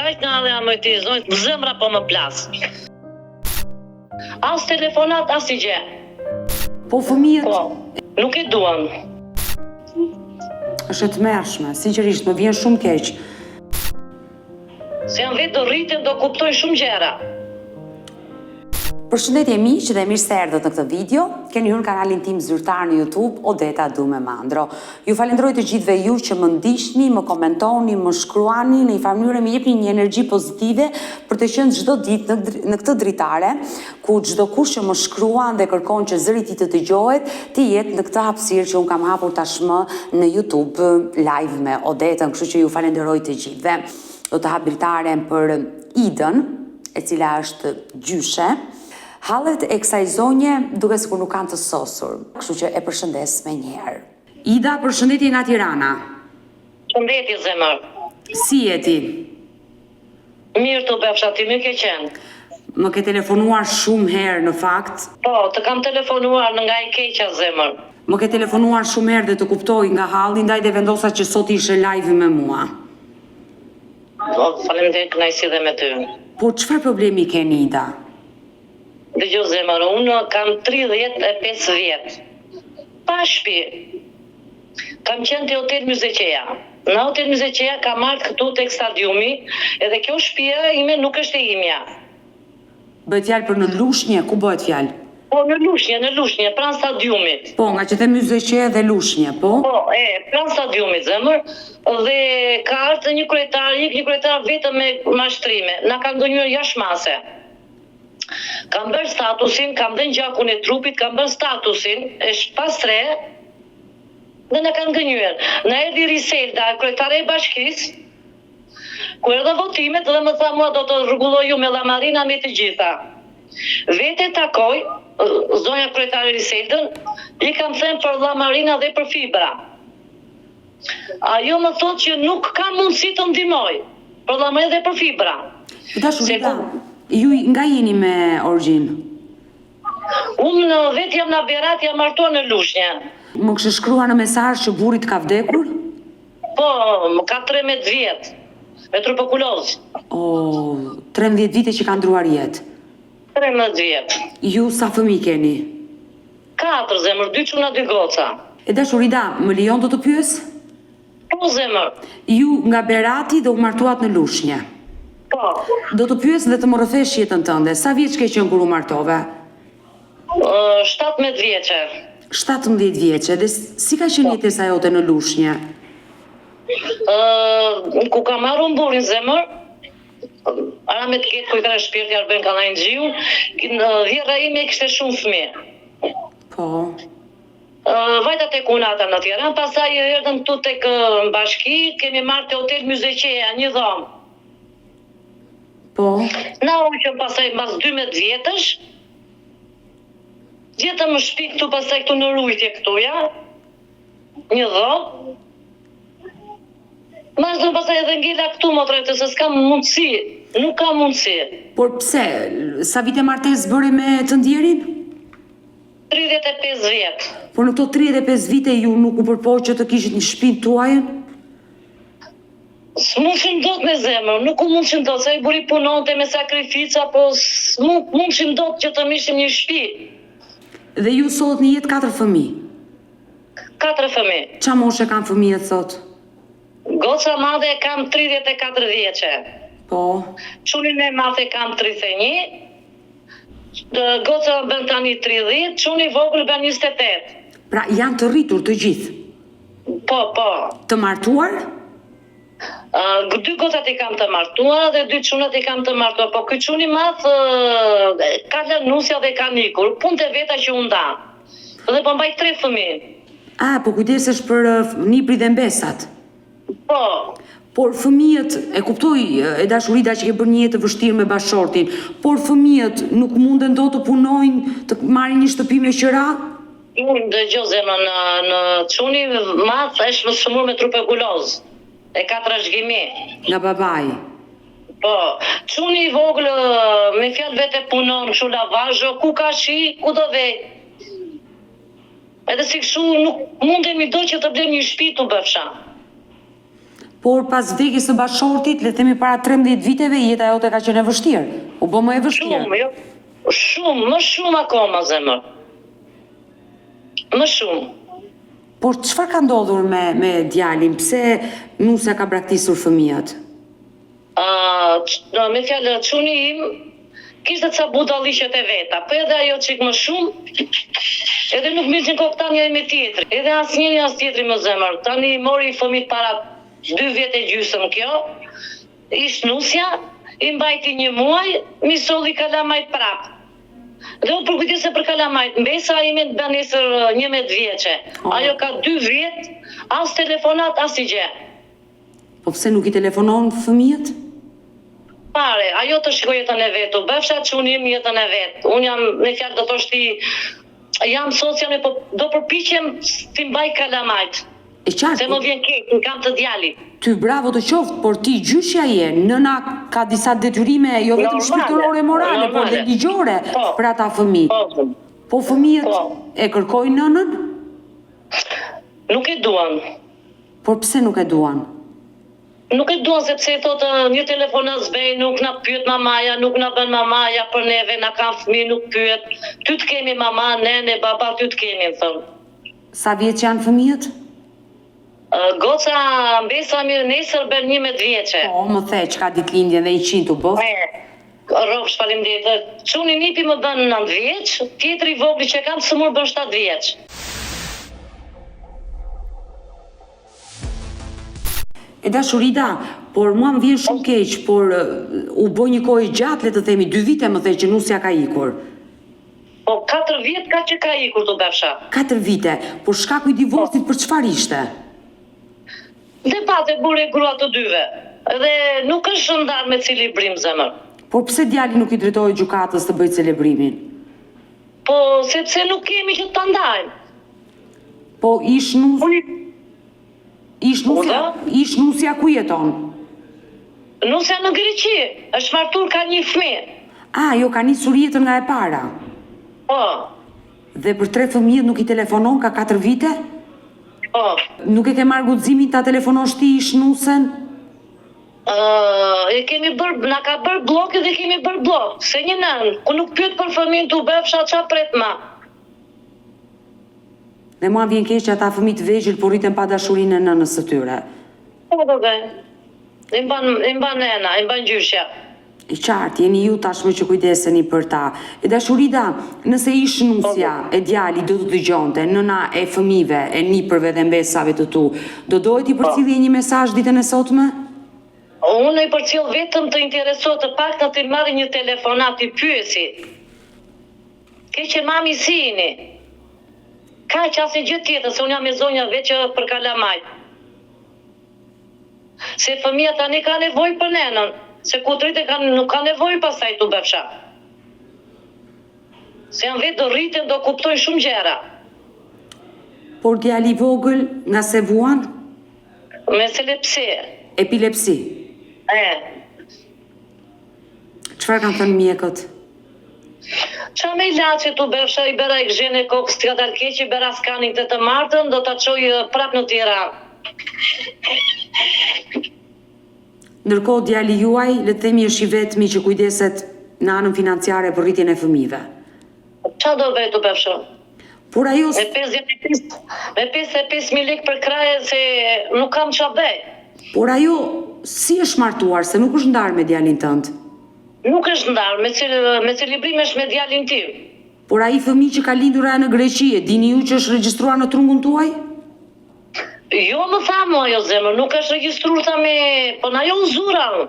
Kaq në halle jam moj ti zonjë, zemra po më plas. As telefonat, asnjë gjë. Po fëmijët? Po, nuk e duan. Është e tmerrshme, sinqerisht, më vjen shumë keq. Se janë vetë do rriten, do kuptojnë shumë gjëra. Përshëndetje miq dhe mirë se erdhët në këtë video. Keni hyrë në kanalin tim zyrtar në YouTube Odeta Dume Mandro. Ju falenderoj të gjithëve ju që më ndiqni, më komentoni, më shkruani, në një farë mënyre më jepni një energji pozitive për të qenë çdo ditë në, në këtë dritare, ku çdokush që më shkruan dhe kërkon që zëri i tij të dëgjohet, të jetë në këtë hapësirë që unë kam hapur tashmë në YouTube live me Odetën, kështu që ju falenderoj të gjithëve. Do të hap dritaren për Idën, e cila është gjyshe. Hallet e kësaj zonje duket sikur nuk kanë të sosur, kështu që e përshëndes menjëherë. Ida, përshëndetje nga Tirana. Përshëndetje zemër. Si je ti? Mirë të bëfsha ti mirë ke qenë. Më ke telefonuar shumë herë në fakt. Po, të kam telefonuar nga e keqja zemër. Më ke telefonuar shumë herë dhe të kuptoj nga halli, ndaj dhe vendosa që sot ishe live me mua. Po, faleminderit kënaqësi dhe me ty. Po çfarë problemi keni Ida? Dëgjo zemër, unë kam 35 vjet. Pa shpi. Kam qenë te hotel Myzeqeja. Në hotel Myzeqeja kam ardhur këtu tek stadiumi, edhe kjo shpia ime nuk është e imja. Bëhet fjalë për në Lushnje, ku bëhet fjalë? Po, në Lushnje, në Lushnje, pranë stadiumit. Po, nga që the Myzeqe dhe Lushnje, po? Po, e, pranë stadiumit, zemër, dhe ka ardhur një kryetar, ik një kryetar vetëm me mashtrime, na ka gënjyer jashtë mase. Kam bërë statusin, kam dhënë gjakun e trupit, kam bërë statusin, e pastrehë, dhe na kanë gënjyer. Na erdhi Riselda, kryetare e bashkisë, Ku erdhën votimet dhe më tha mua do të rregulloj ju me llamarina me të gjitha. Vete takoj zonja kryetare Riseldën, i kam thënë për llamarina dhe për fibra. Ajo më thotë që nuk ka mundësi të ndihmoj për llamarina dhe për fibra. E dashur Ida, ju nga jeni me origjinë? Unë vetë jam nga Berat, jam martuar në Lushnje. Më kishe shkruar në mesazh që burri të ka vdekur? Po, më ka 13 vjet, me tuberkulozë. O, 13 vite që ka ndruar jetë. 13 vjet. Ju sa fëmijë keni? Katër, zemër, dy çuna, dy goca. E dashur Ida, më lejon të të pyes? Po, zemër. Ju nga Berati dhe u martuat në Lushnje. Po. Do të pyes dhe të më rrëfesh jetën tënde. Sa vjeç ke qenë kur u martove? 17 vjeçe. 17 vjeçe. Dhe si ka qenë jetesa jote në Lushnje? Ë, ku kam marrë unë burrin zemër, Rahmet të ketë ku i ka shpirti Arben Kallainxhiu, vjehrra ime kishte shumë fëmijë. Po. Vajta tek kunata në Tiranë, pastaj erdhëm këtu tek bashki, kemi marrë te hotel Myzeqeja një dhomë. Po. Na hoqën pastaj mbas 12 vjetësh. Gjetëm shtëpi këtu pastaj këtu në rujtje këtu ja. Një dhomë. Mas do pastaj edhe ngela këtu motra se s'kam mundësi, nuk kam mundësi. Por pse, sa vite martesë bëre me të ndjerin? 35 vjet. Por në këto 35 vite ju nuk u përpoqët të kishit një shtëpi tuajën? S'mundshim dot me zemër, nuk u mundshim dot, se ai burri punonte me sakrifica, po s'mund mundshim dot që të merrshim një shtëpi. Dhe ju sollët në jetë katër fëmijë. Katër fëmijë. Ça moshe kanë fëmijët sot? Goca madhe e kam 34 vjeçe. Po. Çunin e madh e kam 31. Goca bën tani 30, çuni i vogël bën 28. Pra janë të rritur të gjithë. Po, po. Të martuar? Uh, dy gocat i kam të martuara dhe dy çunat i kam të martuar, po ky çuni i madh uh, ka lënë nusja dhe ka ikur, punët e veta që u nda. Dhe po mbaj tre fëmijë. A, po kujdesesh për uh, nipërit dhe mbesat. Po. Por fëmijët, e kuptoj e dashur Ida që ke bërë një jetë të vështirë me bashkëshortin, por fëmijët nuk munden dot të punojnë, të marrin një shtëpi me qira? Unë dëgjo zemra në në çuni i madh është më sëmur me tuberkuloz. E ka trashëgimi. Nga babai. Po, çuni i vogël me fjalë vete punon kështu lavazho, ku ka shi, ku do vej. Edhe si kështu nuk mundemi dot që të blejmë një shtëpi tu bëfsha. Por pas vdekjes së bashkëshortit, le të themi para 13 viteve, jeta jote ka qenë e vështirë. U bë më e vështirë. Shumë, jo. Shumë, më shumë akoma zemër. Më shumë. Por çfarë ka ndodhur me me djalin? Pse nusja ka braktisur fëmijët? Uh, me fjalë, çuni im kishte ca budalliqet e veta, po edhe ajo çik më shumë, edhe nuk merrnin kokë tani ai me tjetrin, edhe as njëri as tjetri më zemër. Tani mori fëmijët para dy vjet e gjysëm kjo, ish nusja, i mbajti një muaj, m'i solli kalamajt prap. Dhe unë përkujdesem për kalamajt, mbesa ime bën nesër 11 vjeçe. Oh. Ajo ka 2 vjet, as telefonat, asnjë gjë. Po pse nuk i telefonon fëmijët? Pare, ajo të shikoj jetën e vet, u bëfsha çuni im jetën e vet. Unë jam, me fjalë do thosh ti, jam sot jam e po do përpiqem t'i mbaj kalamajt. E qartë, Se po më vjen keq, i kam të djalit. Ty bravo të qoftë, por ti gjyshja je, nëna ka disa detyrime jo vetëm Normale, shpirtërore morale, por dhe normale. ligjore Po. për ata fëmijë. Po. Po fëmijët Po. e kërkojnë nënën? Nuk e duan. Por pse nuk e duan? Nuk e duan sepse i thotë një telefonat s'bej, nuk na pyet mamaja, nuk na bën mamaja për neve, na kanë fëmijë, nuk pyet. Ty të kemi mama, nene, baba, ty të kemi, më thonë. Sa vjeç janë fëmijët? Goca mbesa mirë nesër bën 11 vjeçe. Po, më the që ka ditëlindjen dhe 100 u bëftë. E, Rrofsh, faleminderit. Çuni nipi më bën 9 vjeç, tjetri i vogli që kam sëmur bën 7 vjeç. E dashur Ida, por mua më vjen shumë keq, por u bë një kohë e gjatë, le të themi, dy vite më the që nusja ka ikur. Po 4 vjet ka që ka ikur të befsha. 4 vite, por shkaku i divorcit për çfarë ishte? Debate burrë e grua të dyve. Edhe nuk është ndarë me celebrim zemër. Por pse djali nuk i drejtohet gjykatës të bëjë celebrimin? Po sepse nuk kemi që ta ndajmë. Po ish nus, Unë ish nusja, ish nusja ku jeton? nusja në Greqi, është martur ka një fëmijë. A, jo ka nisur jetën nga e para. Po, Dhe për tre fëmijët nuk i telefonon ka 4 vite? po. Nuk e ke marrë guximin ta telefonosh ti ish nusen? Ë, e kemi bër, na ka bër bllok dhe kemi bër bllok. Se një nënë, ku nuk pyet për fëmijën tu bëfsha ça pret ma. Dhe mua vjen keq që ata fëmijë të vegjël po rriten pa dashurinë e nënës së tyre. Po, po, po. I mban, i mban nena, i mban gjyshja. E qartë, jeni ju tashmë që kujdeseni për ta. E dashur Ida, nëse ish nusja e djali do të dëgjonte, nëna e fëmijëve, e nipërve dhe mbesave të tu, do doje t'i përcillje një mesazh ditën e sotme? Unë i përcjell vetëm të interesohet të paktën të marrë një telefonat i pyesi. Keqe mami si jeni? Ka që asnjë gjë tjetër, se unë jam e zonja veç që për kalamajt. Se fëmija tani ka nevojë për nenën, se ku të rriten kanë nuk ka nevojë pastaj tu bëfsha. Se janë vetë do rriten, do kuptojnë shumë gjëra. Por djali i vogël nga se vuan? Me epilepsi. Epilepsi. E. Çfarë kanë thënë mjekët? Qa me ilaçe tu bëfsha, i bëra ekzhen e kokës, t'ka dalë keq, i bëra skanin këtë të martën, do ta çoj prap në Tiranë. Ndërkohë djali juaj, le të themi, është i vetmi që kujdeset në anën financiare për rritjen e fëmijëve. Qa do bëj tu bëfsha? Por ajo Me 55, me 55.000 lekë për kraje se nuk kam qa bëj. Por ajo si është martuar se nuk është ndarë me djalin tënd? Nuk është ndarë, me, cel, me celebrim është me djalin tim. Por ai fëmijë që ka lindur ajo në Greqi, e dini ju që është regjistruar në trungun tuaj? Jo më tha mua ajo zemër, nuk është regjistruar tha me, po na jo u zura. unë.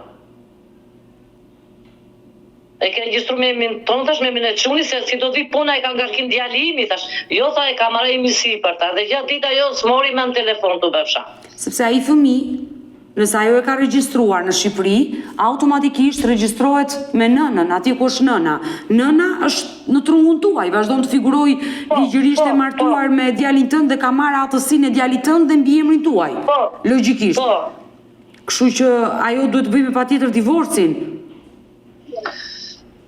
E ke regjistruar me emrin tonë thash me emrin e çunit se si do vi puna e ka ngarkim djali im i thash. Jo tha e ka marrë imi sipër tha dhe gjatë ditë ajo s'mori më në telefon tu bëfsha. Sepse ai fëmijë, nëse ajo e ka regjistruar në Shqipëri, automatikisht regjistrohet me nënën, atje ku është nëna. Nëna është në trungun tuaj, vazhdon të figuroj Po, ligjërisht po, e martuar me djalin tënd dhe ka marrë atësinë e djalit tënd dhe mbiemrin tuaj. Po. Logjikisht. Po. Kështu që ajo duhet të bëjë me patjetër divorcin.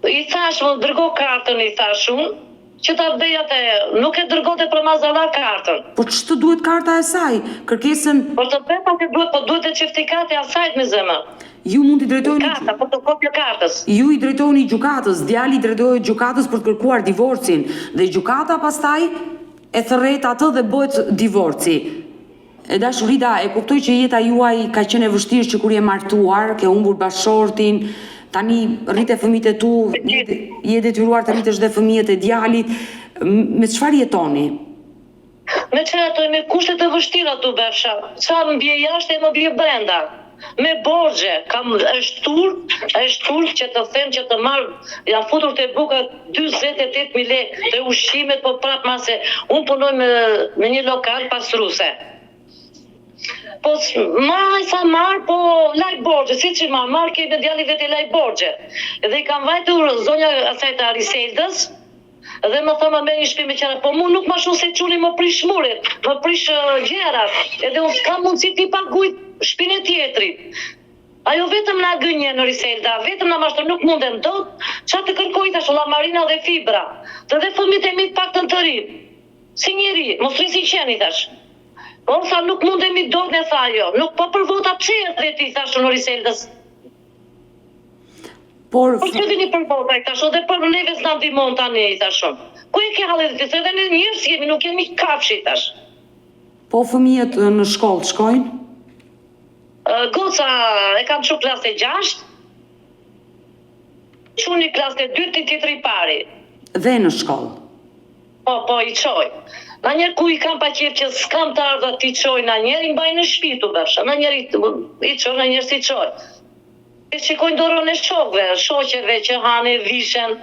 I thash, më dërgo kartën, i thash unë. Që ta bëj atë, nuk e dërgonte për mazalla kartën. Po ç'të duhet karta e saj? Kërkesën. Po të bëj pa të duhet, po duhet e certifikati e asaj me zemër. Ju mund t'i drejtoheni Karta, fotokopje kartës. Ju i drejtoheni gjykatës, djali i drejtohet gjykatës për të kërkuar divorcin dhe gjykata pastaj e thërret atë dhe bëhet divorci. E dashur Ida, e kuptoj që jeta juaj ka qenë e vështirë që kur je martuar, ke humbur bashkëshortin, tani rrite fëmijët e tu, je detyruar të rritësh dhe fëmijët e djalit. Me çfarë jetoni? Me çfarë jetoj, me kushte të vështira t'u bëfsha. Ça më bie jashtë e më bie brenda. Me borxhe, kam është turp, është turp që të them që të marr, jam futur te buka 48.000 lekë te ushqimet po prap marr se unë punoj me me një lokal pastruse. Po marr sa marr, po laj borxhe, siç i marr, marr ke me djali vetë laj borxhe. Dhe i kam vajtur zonja asaj të Ariseldës, dhe më thonë ma merr një shtëpi me qera, po mu nuk ma shu se çuni më prish muret, më prish gjërat, edhe unë s'kam mundësi t'i paguj shpinë e tjetrit. Ajo vetëm na gënjen Riselda, vetëm na mashtron, nuk mundem dot, ça të kërkoj thash llamarina dhe fibra, të dhe fëmijët e mi të paktën të rrinë, si njeri, mos rrinë si qen i thash. Po tha nuk mundemi dot ne tha ajo, nuk po për vota pse erdhe ti i thash unë Riseldës. Por Po pse vini për vota i thash unë dhe për neve s'na ndihmon tani i thash unë. Ku e ke hallin ti se edhe ne njerëz jemi nuk jemi kafshë i thash. Po fëmijët në shkollë shkojnë? Goca e kam çu klasë e gjashtë, çuni klasë e dytë, tjetri i pari. Dhe në shkollë? Po, po, i çoj. Nanjëherë ku i kam pa qejf që s'kam të ardhura t'i çoj nanjëherë i mbaj në shtëpi t'u bëfsha, nanjëherë i çoj, nanjëherë s'i çoj. E shikojnë dorën e shokëve, shoqeve që hanë e vishen.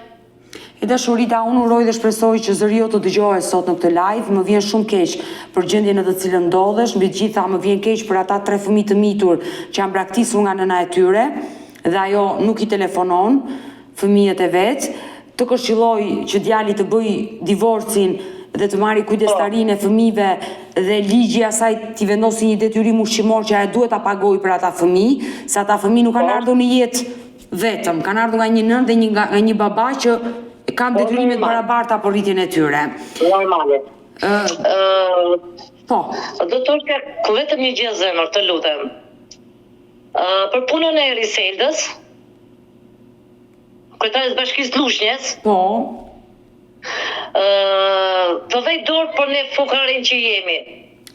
E dashur Rita, unë uroj dhe shpresoj që zëri jot të dëgjohet sot në këtë live, më vjen shumë keq për gjendjen në të cilën ndodhesh, mbi të gjitha më vjen keq për ata tre fëmijë të mitur që janë braktisur nga nëna e tyre dhe ajo nuk i telefonon fëmijët e vet. Të këshilloj që djali të bëjë divorcin dhe të marri kujdestarinë e fëmijëve dhe ligji asaj t'i vendosi një detyrim ushqimor që ajo duhet ta pagojë për ata fëmijë, se ata fëmijë nuk kanë ardhur në jetë Vetëm, kanë ardhur nga një nënë dhe një nga, nga një baba që kanë po, detyrime të barabarta për rritjen e tyre. Normale. Ë, po. Doktorka, vetëm një gjë zemër, të lutem. Ë, për punën e Riseldës, kryetares bashkisë Lushnjes. Po. Ë, të vej dorë për ne fukarin që jemi.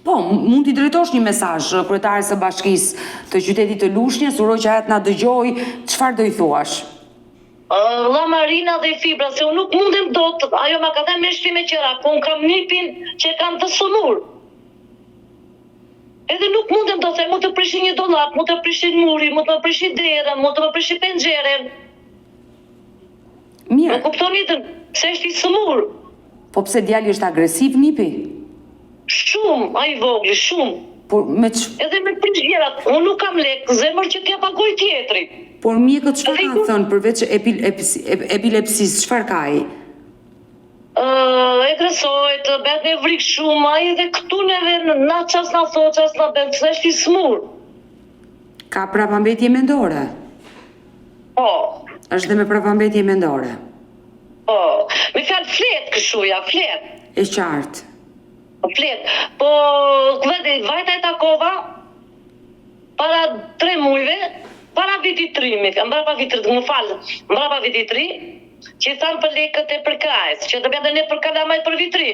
Po, mund t'i drejtosh një mesazh kryetares së bashkisë të qytetit të Lushnjes, uroj që ajo të na dëgjojë, çfarë do i thuash? Llamarina dhe fibra, se unë nuk mundem dot, ajo ma ka thënë merr shtëpi me qera, po unë kam nipin që e kam të sëmurë. Edhe nuk mundem dot, se mund të prishin një dollap, mund të prishin murin, mund të më prishin derën, mund të më prishin penxheren. Mirë. Më kuptoni të, se është i sëmurë. Po pse djali është agresiv nipi? Shumë, ai i vogli, shumë. Por me ç... Edhe me prish gjërat, unë nuk kam lek, zemër që t'ia paguaj tjetrit. Por mjekët çfarë kanë thënë përveç epil, epilepsisë, çfarë ka ai? Ë, egërsohet, bëhet nevrik shumë, ai edhe këtu neve na ça s'na thotë, ça s'na bën, se është i sëmurë. Ka prapambetje mendore? Po. Është dhe me prapambetje mendore. Po. Me fjalë flet kështu ja, flet. E qartë. Flet. Po, kuvendi vajta e takova para tre mujve, para vitit të ri, me fjalë, mbrapa vitit të ri, më fal, mbrapa vitit të ri, që i thanë për lekët e përkrahjes, që të bëjmë ne për kalamajt për vit të ri.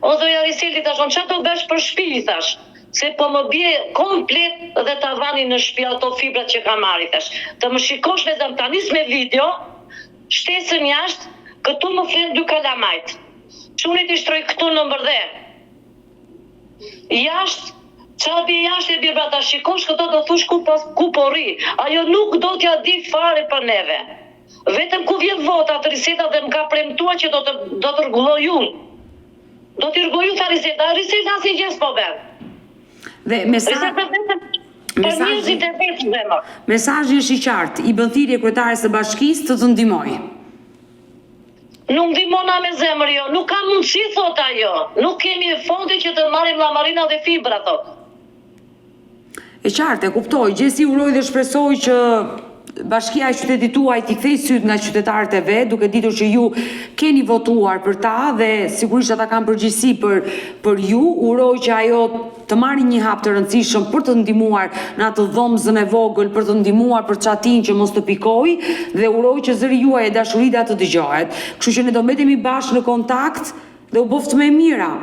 O zonja Riseldi thash unë ça do bësh për shpi i thash se po më bie komplet dhe tavani në shpi ato fibrat që kam marrë i thash të më shikosh me zëm ta nis me video shtesën jashtë këtu më flenë dy kalamajt çunit i shtroj këtu në mbërdhe jashtë ça bie jashtë e bie pra ta shikosh këto do thush ku po ku po rri ajo nuk do t'ja di fare për neve Vetëm ku vjen vota te Riselda dhe më ka premtuar që do të do të rregulloj unë. Do t'i rregulloj unë tha Riselda, Riselda asnjë gjë s'po bën. Dhe mesazh Riselda vetëm për njerëzit e vet zemër. Mesazhi është i qartë, i bën thirrje kryetares së bashkisë të të ndihmojë. Nuk ndihmon a me zemër jo, nuk ka mundësi thotë ajo, nuk kemi fonde që të marrim llamarina dhe fibra thotë. E qartë, e kuptoj. Gjithsesi uroj dhe shpresoj që. Bashkia e qytetit tuaj t'i kthejë sytë nga qytetarët e vet, duke ditur që ju keni votuar për ta dhe sigurisht ata kanë përgjegjësi për për ju. Uroj që ajo të marrë një hap të rëndësishëm për të ndihmuar në atë dhomëzën e vogël, për të ndihmuar për çatinë që mos të pikojë dhe uroj që zëri juaj e dashur Ida të dëgjohet. Kështu që ne do mbetemi bashkë në kontakt dhe u boftë më e mira.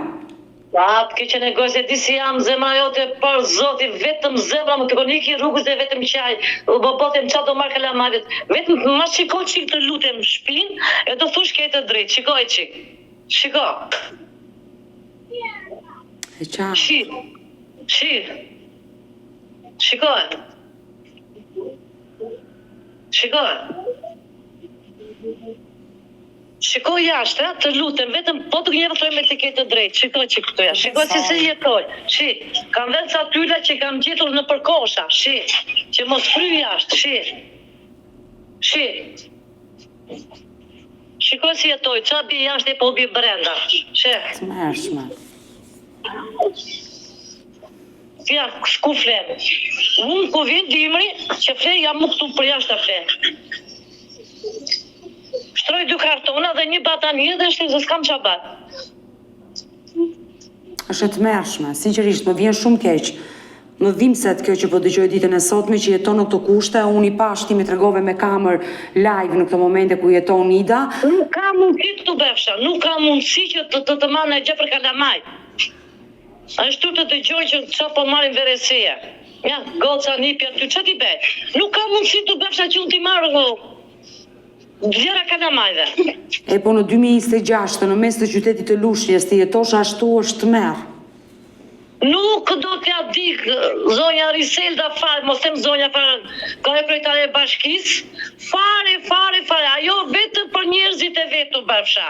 Pa të keqen e gojës e di si jam zemra jote për zotin vetëm zemra më kërkon iki rrugës dhe vetëm qaj u bo bo them ça do marr kalamajve vetëm ma shiko çik të lutem shpin e do thush ke të drejt shikoje çik shiko E qartë. shi shi shikoje shikoje Shiko jashtë, ë, të lutem, vetëm po të gënjeva thuaj me se ke të drejtë, shiko çik këtu jashtë, shiko si si jetoj, shi, kam vënë ca tyla që kam gjetur nëpër kosha, shi, që mos fryj jashtë, shi, shi, shiko si jetoj, ça bie jashtë e po bie brenda, shi. Tmerrshme. Ja, ku flen. Unë ku vjen dimri, që fle jam mu këtu përjashta fle. Shtroj dy kartona dhe një batanije dhe shti se s'kam ça bëj. Është e tmerrshme, sinqerisht më vjen shumë keq. Më dhimbset kjo që po dëgjoj ditën e sotme që jeton në këto kushte, unë i pashë ti më tregove me kamer live në këto momente ku jeton Ida. Nuk ka mundësi të befsha, nuk ka mundësi që të të, të marrë ndonjë gjë për kalamaj. Është turp të dëgjoj që ça po marrin veresia. Ja, goca nipi aty, ça t'i bëj? Nuk ka mundësi të befsha që unë t'i marr gjëra kalamajve. E po në 2026 në mes të qytetit të Lushnjës të jetosh ashtu është tmerr. Nuk do t'ja di zonja Riselda fare, mos them zonja fare, ka e kryetare e bashkisë, fare, fare, fare, ajo vetëm për njerëzit e vet u bëfsha.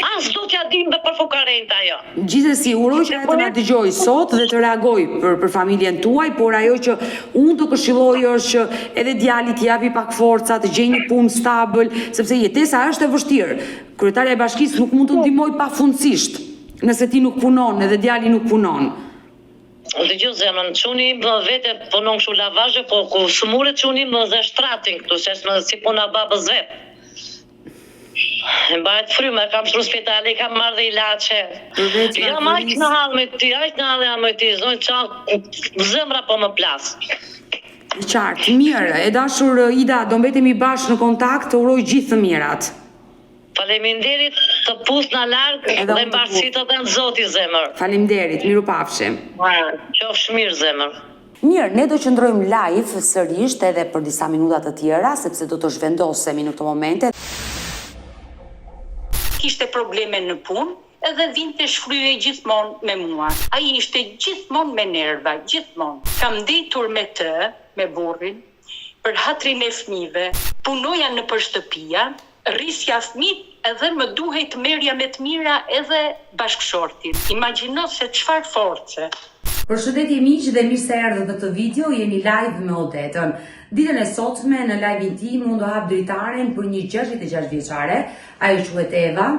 As do t'ja di dhe për fukarenjtë ajo. Gjithsesi, uroj që ajo të na dëgjojë sot dhe të reagojë për për familjen tuaj, por ajo që unë të këshilloj është që edhe djalit t'i japi pak forca, të gjejë një punë stabël, sepse jetesa është e vështirë. Kryetarja e bashkisë nuk mund të ndihmojë pafundësisht, nëse ti nuk punon edhe djali nuk punon. Dëgjo zemrën, çuni im më vete punon kështu lavazhe, po ku sëmuret çuni im më zë shtratin këtu, se është si puna babës vet. E mbahet fryma, e kam shtru spital, i kam marrë dhe ilaçe. Përveç Jam aq varfërisë. në hall me ty, aq në hall jam me ty, zonjë ça zemra po më plas. E qartë, mirë, e dashur Ida, do mbetemi bashkë në kontakt, të uroj gjithë të mirat. Faleminderit, të puth nga larg Edhe dhe unë të mbarësi puth. të dhëntë Zoti zemër. Faleminderit, mirupafshim. Qofsh mirë zemër. Mirë, ne do qëndrojmë live sërisht edhe për disa minuta të tjera, sepse do të zhvendosemi në këto momente. Kishte probleme në punë edhe vinte shfryhej gjithmonë me mua. Ai ishte gjithmonë me nerva, gjithmonë. Kam ndejtur me të, me burrin, për hatrin e fëmijëve. Punoja nëpër shtëpia, rrisja fëmijët edhe më duhej të merrja me të mira edhe bashkëshortin. Imagjino se çfarë force. Përshëndetje miq dhe mirë se erdhët në këtë video, jeni live me Odetën. Ditën e sotme në live-in tim unë do hap dritaren për një 66 vjeçare, ajo quhet Eva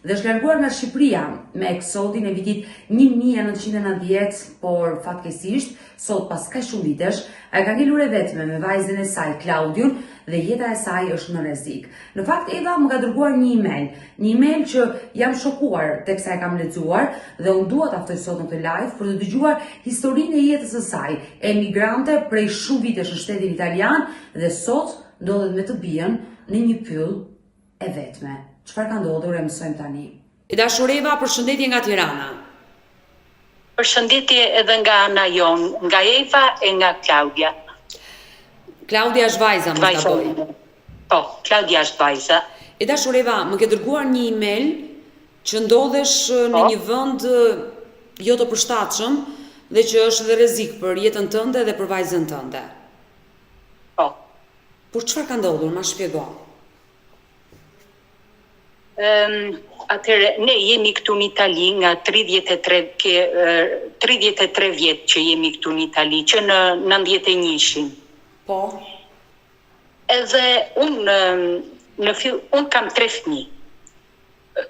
dhe është larguar nga Shqipëria me eksodin e vitit 1990, por fatkeqësisht sot pas kaq shumë vitesh, ajo ka ngelur e vetme me vajzën e saj Klaudiun dhe jeta e saj është në rrezik. Në fakt Eva më ka dërguar një email, një email që jam shokuar teksa e kam lexuar dhe unë dua ta ftoj sot në këtë live për të dëgjuar historinë e jetës së saj, emigrante prej shumë vitesh në shtetin italian dhe sot ndodhet me të bijën në një pyll e vetme. Çfarë ka ndodhur e mësojmë tani. E dashur Eva, përshëndetje nga Tirana. Përshëndetje edhe nga ana jonë, nga Eva e nga Klaudia. Klaudia është vajza, mos Vajza gaboj. ime. Po, Klaudia është vajza. E dashur Eva, më ke dërguar një email që ndodhesh në Po. një vend jo të përshtatshëm dhe që është edhe rrezik për jetën tënde dhe për vajzën tënde. Po. Por çfarë ka ndodhur, ma shpjego. Ëm, atëherë ne jemi këtu në Itali nga 33 ke 33 vjet që jemi këtu në Itali, që në 91-shin. Po. Edhe unë në fill unë kam tre fëmijë.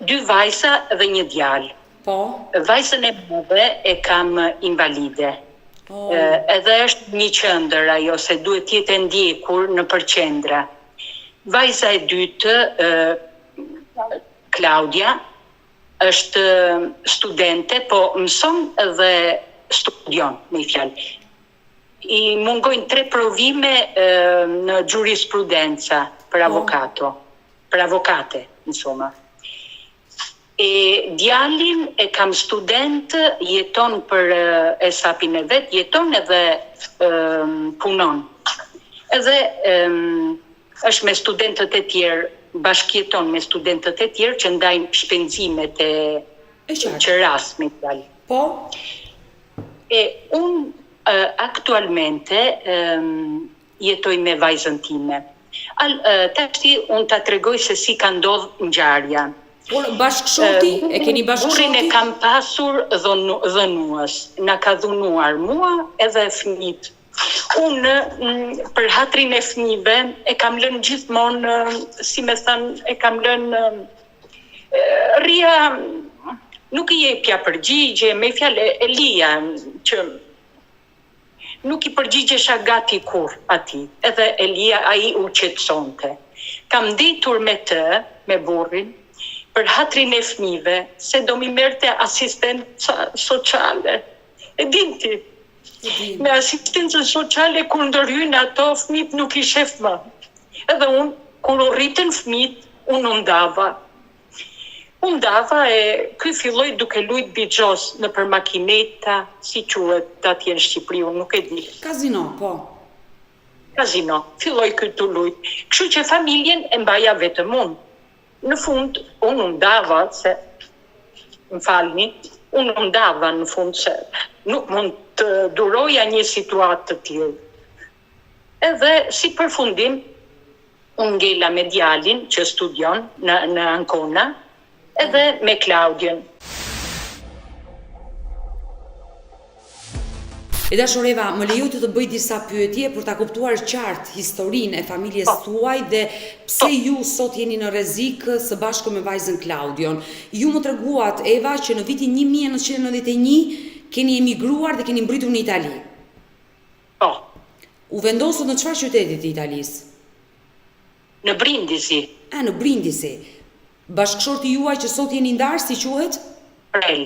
Dy vajza dhe një djalë. Po. Vajzën e madhe e kam invalide. Oh. Edhe është një qendër ajo se duhet të jetë e ndjekur nëpër qendra. Vajza e dytë, Klaudia, është studente, po mëson dhe studion, me një fjalë. I mungojnë tre provime në giurisprudenza për po. avokato, për avokate, insomma. E djalin e kam student, jeton për hesapin e vet, jeton edhe punon. Edhe është me studentët e tjerë, bashkëjeton me studentët e tjerë që ndajnë shpenzimet e qerasë, me fjalë. Po. E unë aktualmente jetoj me vajzën time. Al, tashti unë ta tregoj se si ka ndodh ngjarja. Por bashkëshorti, e keni bashkëshorti? Burrin e kam pasur dhunues, na ka dhunuar mua edhe fëmijët. Unë për hatrin e fëmijëve e kam lënë gjithmonë, si me thënë, e kam lënë rrija nuk i jepja përgjigje, me fjalë e lija që Nuk i përgjigjesha gati kurrë atij, edhe e lija ai u qetësonte. Kam ndejtur me të, me burrin, për hatrin e fëmijëve, se do m'i merrte asistenca sociale. E din ti? Me asistencën sociale kur ndërhyjnë ato, fëmijët nuk i shef më. Edhe unë, kur u rritën fëmijët, unë u ndava. U ndava e ky filloi duke lujt bixhoz nëpër makineta, si quhet atje në Shqipëri unë nuk e di. Kazino, po. Kazino, filloi ky tu lujt. Kështu që familjen e mbaja vetëm unë. Në fund unë u ndava se më falni, unë u ndava në fund se nuk mund të duroja një situatë të tillë. Edhe si përfundim Unë ngela me djalin që studion në në Ancona edhe me Klaudion. E dashur Eva, më lejo të të bëj disa pyetje për ta kuptuar qartë historinë e familjes po. tuaj dhe pse ju sot jeni në rrezik së bashku me vajzën Klaudion. Ju më treguat, Eva, që në vitin 1991 keni emigruar dhe keni mbërritur në Itali. Po. U vendosët në çfarë qyteti të Italisë? Në Brindisi. Ah, në Brindisi. Bashkëshorti juaj që sot jeni ndarë, si quhet? Prel.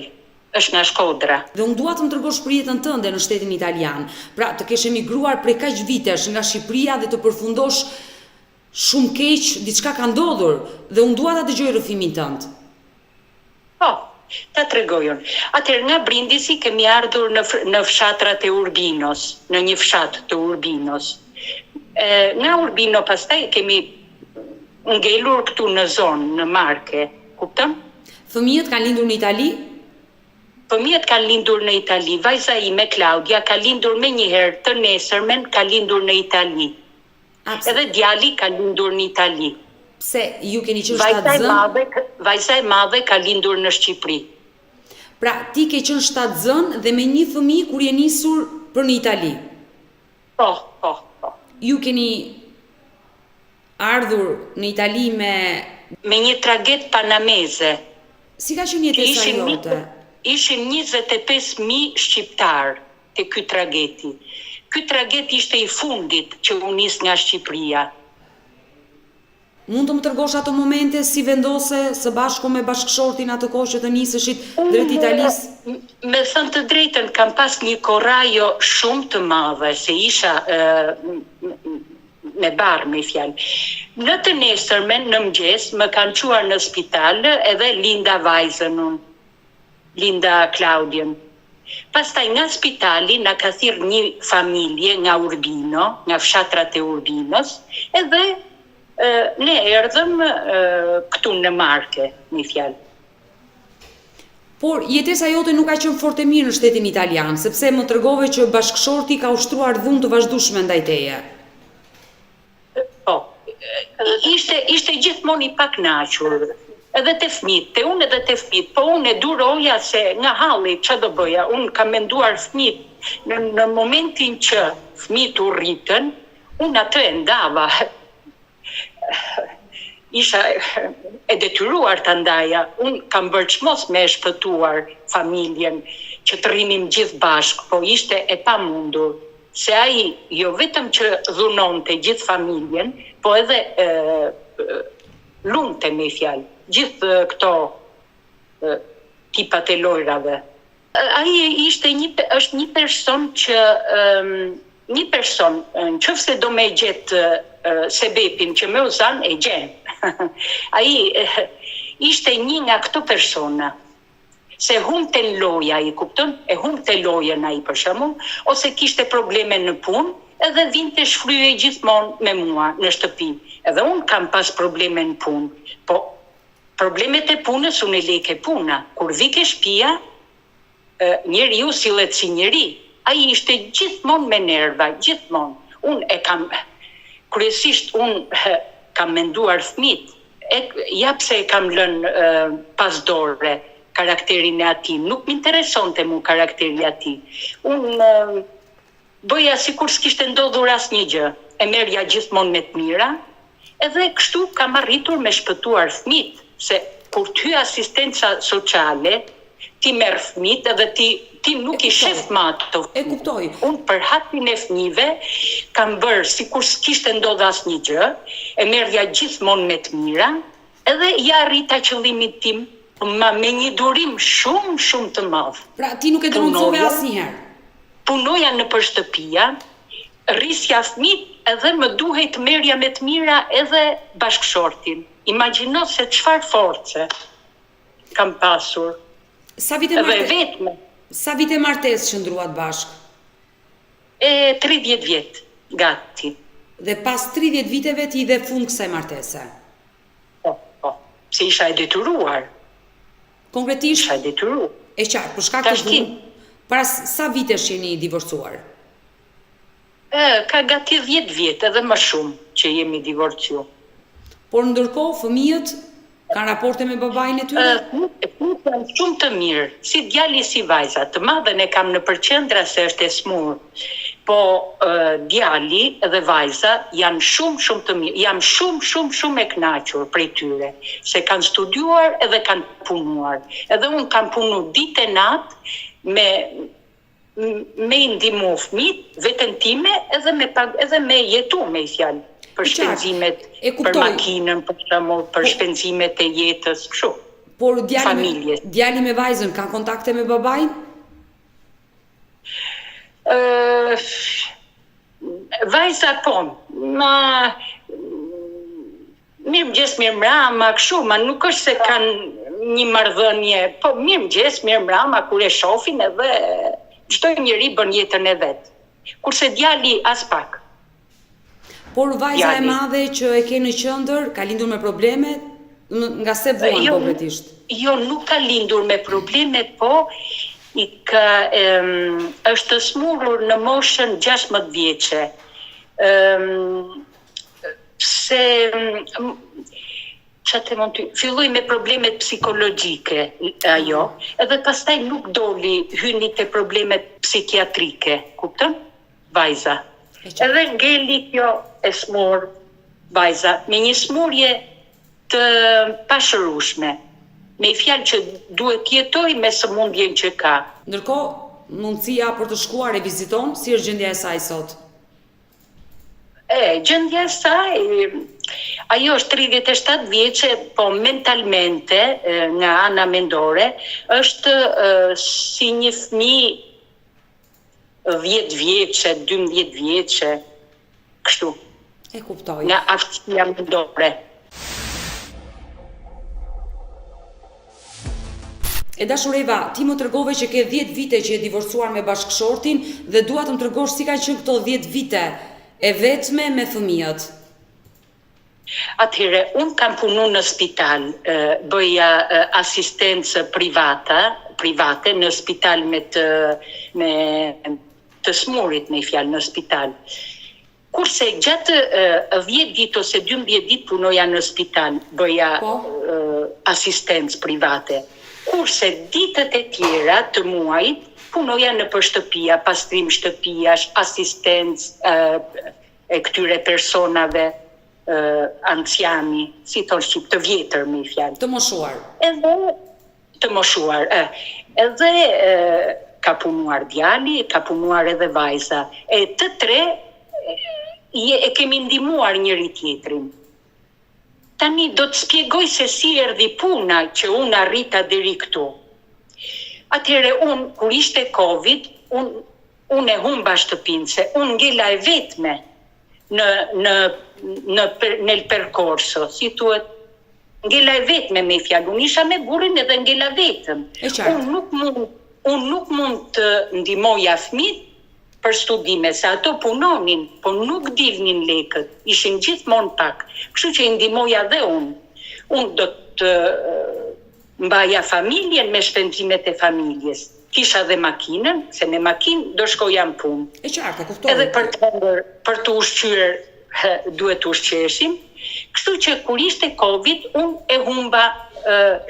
Është nga Shkodra. Dhe unë dua të më tregosh për jetën tënde në shtetin italian. Pra, të kesh emigruar prej kaq vitesh nga Shqipëria dhe të përfundosh shumë keq, diçka ka ndodhur dhe unë dua ta dëgjoj rrëfimin tënd. Po, ta tregoj unë. Atëherë nga Brindisi kemi ardhur në në fshatrat e Urbinos, në një fshat të Urbinos. E, nga Urbino pastaj kemi ngelur këtu në zonë, në Marke, kupton? Fëmijët kanë lindur në Itali? Fëmijët kanë lindur në Itali. Vajza ime Klaudia ka lindur menjëherë të nesërmen ka lindur në Itali. Edhe djali ka lindur në Itali. Pse, ju keni qenë shtatzënë? Vajza e madhe ka lindur në Shqipëri. Pra, ti ke qenë shtatzënë dhe me një fëmijë kur je nisur për në Itali? Po, po, po. Ju keni ardhur në Itali me. Me një traget panameze. Si ka qenë jetesa jote? Ishin 25000 shqiptarë. te ky trageti. Ky traget ishte i fundit që u nis nga Shqipëria. Mund të më tregosh ato momente si vendose së bashku me bashkëshortin atë kohë që të niseshit drejt Italisë? Me thënë të drejtën kam pas një korajo shumë të madhe se isha me barrë me fjalë. Në të nesërmen në mëngjes më kanë çuar në spital edhe linda vajzën unë. Linda Klaudion. Pastaj nga spitali na ka thirr një familje nga Urbino, nga fshatrat e Urbinos, edhe ne erdhëm këtu në Marke, me fjalë. Por, jetesa jote nuk ka qenë fort e mirë në shtetin italian, sepse më tregove që bashkëshorti ka ushtruar dhunë të vazhdueshme ndaj teje. Po. Ishte ishte gjithmonë i pakënaqur. Edhe te fëmijët, te unë edhe te fëmijët, po unë e duroja se nga halli ça do bëja, unë kam menduar fëmijët në në momentin që fëmijët u rritën, unë atë e ndava. Isha e detyruar ta ndaja. Unë kam bërë çmos me e shpëtuar familjen. që të rrinim gjithë bashkë, po ishte e pamundur, se ai jo vetëm që dhunonte gjithë familjen, po edhe lunte me fjalë, gjithë këto tipat e lojrave. Ai ishte një është një person që një person në qoftë se do me gjet sebepin që me u zan e gjen. Ai ishte një nga këto persona se humbte në lojë ai kupton e humbte lojën ai për shembull ose kishte probleme në punë edhe vinte shfryhej gjithmonë me mua në shtëpi edhe unë kam pas probleme në punë po Problemet e punës unë i lej ke puna, kur vi ke shpia njeriu sillet si njeri, ai ishte gjithmonë me nerva, gjithmonë, unë e kam kryesisht unë kam menduar fëmijët, e ja pse e kam lënë pas dore karakterin e atij, nuk më interesonte mu karakteri i atij, unë Bëja sikur s'kishte ndodhur asnjë gjë, e merrja gjithmonë me të mira, edhe kështu kam arritur me shpëtuar fëmijët, se kur të hyj asistenca sociale, ti merr fëmijët edhe ti ti nuk i shef më ato fëmijë. Unë për hatrin e fëmijëve kam bërë sikur s'kishte ndodhur asnjë gjë, e merrja gjithmonë me të mira, edhe ia arrita qëllimit tim, ma me një durim shumë shumë të madh. Pra ti nuk e denoncove asnjëherë? Punoja nëpër shtëpia, rrisja fëmijët edhe më duhej të merrja me të mira edhe bashkëshortin. Imagjino se çfarë force kam pasur. Sa vite Edhe e vetme. Sa vite martesë qëndruat bashkë? E 30 vjet gati. Dhe pas 30 viteve ti i dhe fund kësaj martese? Po, po. Se isha e detyruar. Konkretisht, Isha e detyruar. e qartë, për shkak të dhunës, para sa vitesh jeni divorcuar? Ë, ka gati 10 vjet edhe më shumë që jemi divorcu. Por ndërkohë fëmijët kanë raporte me babain e tyre? Fëmijët janë shumë të mirë, si djali si vajza. Të madhen e kam nëpër qendra se është e smur. Po djali dhe vajza janë shumë shumë të mirë, jam shumë shumë shumë e kënaqur prej tyre, se kanë studiuar edhe kanë punuar. Edhe unë kam punu ditë e natë me me i ndihmu fëmijët, veten time edhe me pag edhe me jetu me një fjalë për shpenzimet, për makinën, për shembull, për po shpenzimet e jetës, kështu. Por djali me, djali me vajzën kanë kontakte me babain? Ë vajza po, ma mirëmëngjes, mirëmbrama, kështu, ma nuk është se kanë një marrëdhënie, po mirëmëngjes, mirëmbrama kur e shohin edhe çdo njeri bën jetën e vet. Kurse djali aspak. Por vajza e madhe që e ke në qendër, ka lindur me probleme, nga se vuan jo, konkretisht? Jo, nuk ka lindur me probleme, po i ka, është smurur në moshën 16 vjeçe. Ëm pse ça të them ty, filloi me problemet psikologjike ajo, edhe pastaj nuk doli, hyni te problemet psikiatrike, kupton? Vajza. Edhe ngeli kjo e smur vajza me një smurje të pashërueshme, me një fjalë që duhet të jetojë me sëmundjen që ka. Ndërkohë, mundësia për të shkuar e viziton, si është gjendja e saj sot? E, gjendja e saj, ajo është 37 vjeçe, po mentalmente, nga ana mendore, është si një fëmijë 10 vjeçe, 12 vjeçe, kështu. E kuptoj. Nga aftësia mendore. E dashur Eva, ti më tregove që ke 10 vite që je divorcuar me bashkëshortin dhe dua të më tregosh si kanë qenë këto 10 vite e vetme me fëmijët. Atëherë, unë kam punu në spital, bëja asistencë privata, private në spital me të me të smurit me fjalë në spital. Kurse gjatë 10 ditë ose 12 ditë punoja në spital, bëja po. asistencë private. Kurse ditët e tjera të muajit punoja nëpër shtëpia, pastrim shtëpiash, asistencë e këtyre personave anciani, si thonë shqip, të vjetër me fjalë. Të moshuar. Edhe të moshuar, ë. Edhe e, Ka punuar djali, ka punuar edhe vajza. E të tre je, e kemi ndihmuar njëri tjetrin. Tani do të spjegoj se si erdhi puna që unë arrita deri këtu. Atëherë unë kur ishte Covid, unë unë e humba shtëpinë se unë ngela e vetme në në në nel percorso, si thuhet, ngela e vetme me fjalë, unë isha me burrin edhe ngela vetëm. Unë nuk mund unë nuk mund të ndihmoja fëmijët për studime, se ato punonin, po nuk dilnin lekët, ishin gjithmonë pak, kështu që i ndihmoja dhe unë. Unë do të mbaja familjen me shpenzimet e familjes. Kisha dhe makinën, se me makinë do shkoja në punë. E qartë, e kuptoj. Edhe për të hëngër, për të ushqyer, duhet të ushqeheshim. Kështu që kur ishte Covid, unë e humba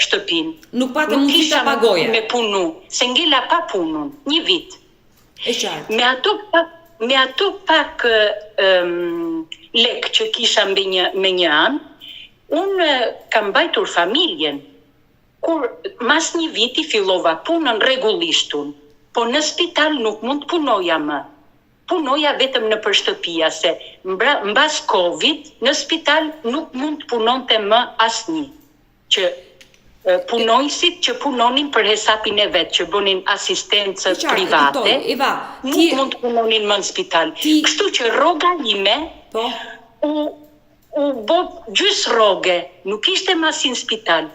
shtëpinë. Nuk pate mundësi ta pagoje. Me punu, se ngela pa punë, një vit. E qartë. Me ato pak me ato pak um, lek që kisha mbi një me një anë, unë kam mbajtur familjen. Kur mas një viti fillova punën rregullisht unë, po në spital nuk mund të punoja më. Punoja vetëm nëpër shtëpia se mbra, mbas Covid në spital nuk mund të punonte më asnjë. Që punonjësit që punonin për hesapin e vet, që bënin asistencë private, Eva, nuk ti... mund të punonin më në spital. Ti... Kështu që rroga ime po? u u bë gjys rroge, nuk ishte ma si në spital,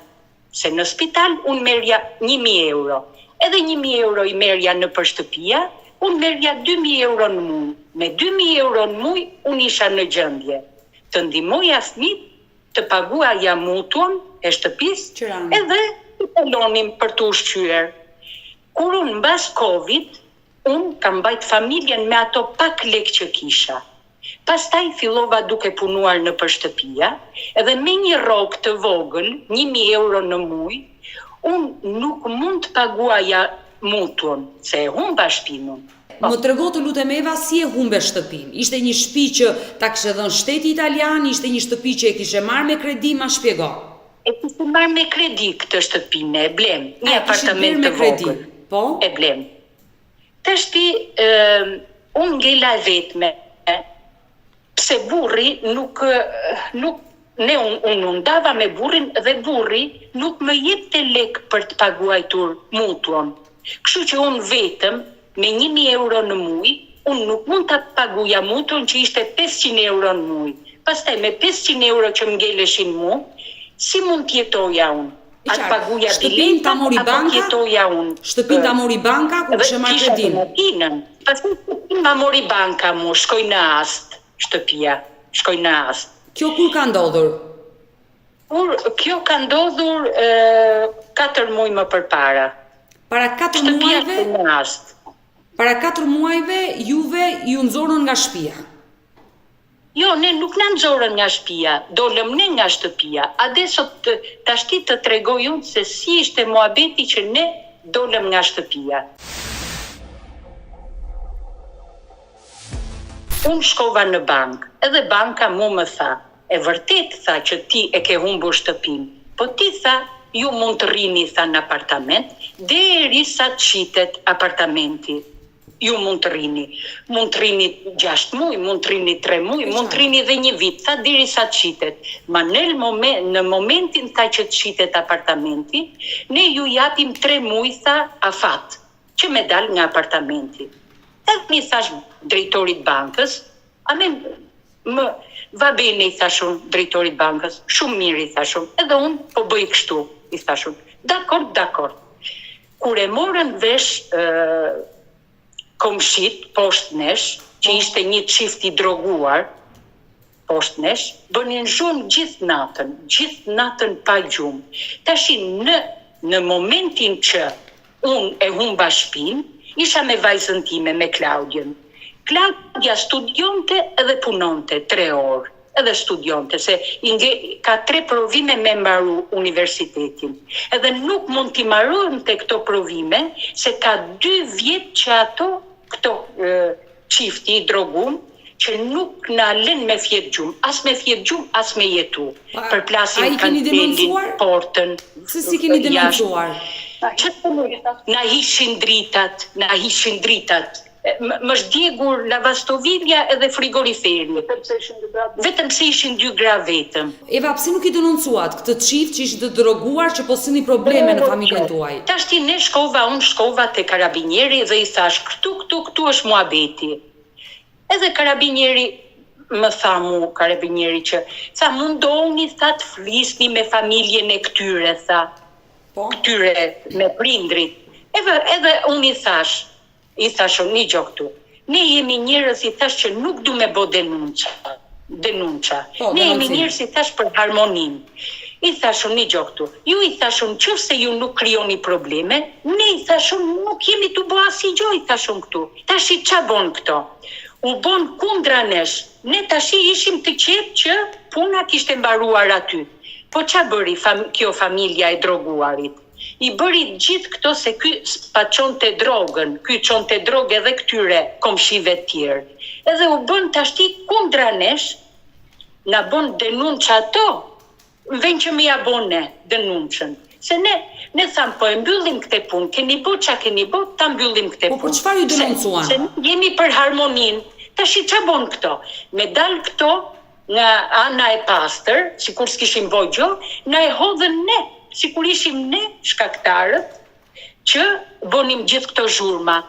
se në spital unë merrja 1000 euro. Edhe 1000 euro i merrja nëpër shtëpia, unë merrja 2000 euro në muj. Me 2000 euro në muj unë isha në gjendje të ndihmoja fëmijët të paguaja mutuon e shtëpisë edhe të kalonim për të ushqyer. Kur unë mbas Covid, unë kam mbajt familjen me ato pak lek që kisha. Pastaj fillova duke punuar nëpër shtëpia, edhe me një rrogë të vogël, 1000 euro në muj, unë nuk mund të paguaja mutuon, se e humba shpinë. Më trego të lutem Eva si e humbe shtëpinë? Ishte një shtëpi që ta kishte dhënë shteti italian, ishte një shtëpi që e kishe marrë me kredi, ma shpjego. E kishim marrë me kredi këtë shtëpi ne e blem, një apartament të vogël. Po? E blem. Tashti unë ngela e vetme, pse burri nuk nuk ne unë un, u ndava me burrin dhe burri nuk më jepte lek për të paguajtur mutuon. Kështu që unë vetëm me 1000 euro në muj, unë nuk mund ta paguja mutuon që ishte 500 euro në muj. Pastaj me 500 euro që më ngeleshin mu, si mund të jetoja unë? A të paguja Shtëpinë ta mori banka? Jetoja unë? Shtëpinë ta mori banka kur kishe marrë kredinë? Makinën. Pastaj shtëpinë ma mori banka mu, shkoi në ast shtëpia, shkoi në ast. Kjo kur ka ndodhur? Kur kjo ka ndodhur 4 muaj më përpara. Para 4 muajve? Shtëpia në ast. Para 4 muajve juve ju nxorën nga shtëpia. Jo, ne nuk na nxorën nga shtëpia, dolëm ne nga shtëpia. Adesso të, tashti të tregoj unë se si ishte muhabeti që ne dolëm nga shtëpia. Unë shkova në bankë, edhe banka mu më tha, e vërtet tha që ti e ke humbur shtëpinë, po ti tha, ju mund të rrini tha në apartament, deri sa të shitet apartamenti. Ju mund të rrini. Mund të rrini 6 muaj, mund të rrini 3 muaj, mund të rrini edhe një vit, tha deri sa të shitet. Ma në, moment, në momentin tha që të shitet apartamenti, ne ju japim 3 muaj tha afat, që me dal nga apartamenti. Edhe mi thash drejtorit bankës, a me më va bene i thash unë drejtorit bankës, shumë mirë i thash unë, edhe unë po bëj kështu, i thash unë. Dakord, dakord. Kur e morën vesh komshit poshtë nesh, që ishte një çift i droguar poshtë nesh, bënin zhurmë gjithë natën, gjithë natën pa gjumë. Tashi në në momentin që unë e humba shtëpinë, isha me vajzën time, me Klaudien. Klaudia studionte edhe punonte 3 orë, edhe studionte, se i nge, ka tre provime me mbaru universitetin. Edhe nuk mund t'i mbaronte këto provime, se ka dy vjet që ato, këto e, çifti i drogum, që nuk na lën me fjet gjumë, as me fjet gjumë, as me jetu. Pa, Përplasin a i keni kancelin, denoncuar? portën. Se si keni jashtë. denoncuar? Që na hiqshin dritat, na hiqshin dritat. Më është djegur lavastovilja edhe frigoriferi. Vetëm pse ishin dy gra vetëm. Vetëm pse ishin dy gra vetëm. Eva, pse nuk i denoncuat këtë çift që ishin të droguar që po sillnin probleme në familjen tuaj? Tashti ne shkova, unë shkova te karabinieri dhe i thashë këtu, këtu, këtu është muhabeti. Edhe karabinieri më tha mu karabinieri që tha mundohuni tha të flisni me familjen e këtyre tha. Po. Këtyre me prindrit. Edhe edhe unë i thashë, i thashë unë nigjo këtu. Ne jemi njerëz i thashë që nuk du me bo denunca. Denunca. Po, ne jemi njerëz i thashë për harmoninë. I thashë unë nigjo këtu. Ju i thashë unë qoftë se ju nuk krijoni probleme, ne i thashë unë nuk jemi tu bo asigjo i thashë unë këtu. Tashi ça bon këto? U bon kundra nesh. Ne tashi ishim të qetë që puna kishte mbaruar aty. Po ça bëri fam kjo familja e droguarit? I bëri gjithë këto se ky spaçonte drogën, ky çonte drogë edhe këtyre komshive të tjerë. Edhe u bën tashti kundra nesh, na bon denunca ato. Në vend që me ja bo ne denunçën. Se ne, ne thamë po e mbyllim këte punë, keni bo ça keni bo, ta mbyllim këte punë. Po për çfarë ju denoncuan? Se, se jemi për harmoninë. Tashi ça bon këto? Me dal këto nga ana e pastër, sikur s'kishim bo gjo, na e hodhën ne, sikur ishim ne shkaktarët që bonim gjithë këto zhurma,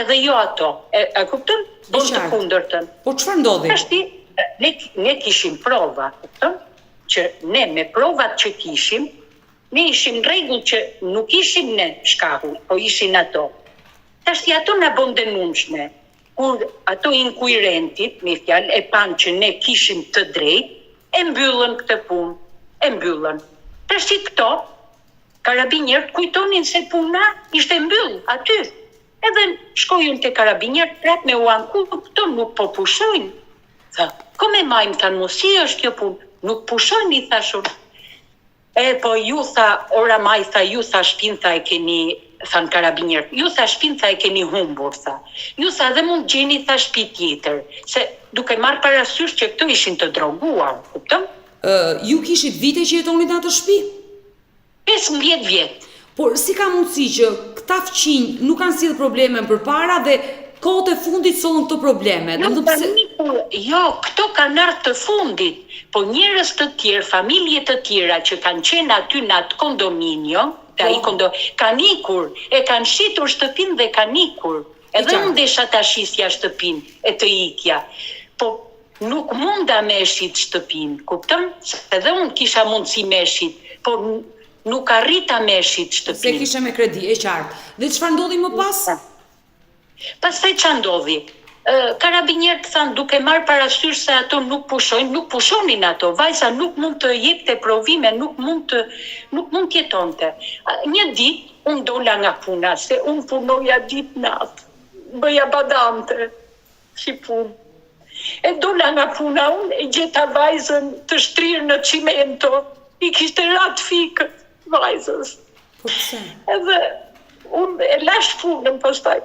edhe jo ato. E, e kupton? Bon të kundërtën. Po çfarë ndodhi? Tashti ne ne kishim prova, kupton? Që ne me provat që kishim, ne ishim në rregull që nuk ishim ne shkaku, po ishin ato. Tashti ato na bon denunç ne. Kur ato inkuirentit, me fjalë, e panë që ne kishim të drejtë, e mbyllën këtë punë, e mbyllën. Tashti këto Karabinierët kujtonin se puna ishte mbyll aty. Edhe shkoj unë te karabinierët prapë me u anku, këto nuk po pushojnë. Tha, come mai më thanë mu, si është kjo punë? Nuk pushojnë, i thashë unë. E, po ju tha, oramai tha, ju tha shpinë tha e keni, thanë karabinierët, ju tha shpinë tha e keni humbur, tha. Ju tha dhe mund gjeni tha shpi tjetër, se duke marrë parasysh që këto ishin të droguar, kupton? Ju kishit vite që jetonit në atë shpi? 15 vjet. Por si ka mundësi që këta fqinj nuk kanë sjellë probleme më përpara dhe kohët e fundit sollën këto probleme? Jo, pse... jo, këto kanë ardhur të fundit, po njerëz të tjerë, familje të tjera që kanë qenë aty në atë kondominio, te ai po. kondo, kanë ikur, e kanë shitur shtëpinë dhe kanë ikur. Edhe unë desha ta shisja shtëpinë e të ikja. Po Nuk munda me e shit shtëpinë, kupton? Se edhe unë kisha mundësi me e shit, por nuk arrita me e shit shtëpinë. Se kishe me kredi, e qartë. Dhe çfarë ndodhi më pas? Pastaj ça ndodhi? Karabinierët thanë duke marrë parasysh se ato nuk pushojnë, nuk pushonin ato, vajza nuk mund të jepte provime, nuk mund të nuk mund të jetonte. Një ditë unë dola nga puna, se unë punoja ditë natë, bëja badante. Si punë. E dola nga puna unë e gjeta vajzën të shtrirë në çimento, i kishte ra të fikët vajzës. Po pse? Edhe unë e lash punën pastaj.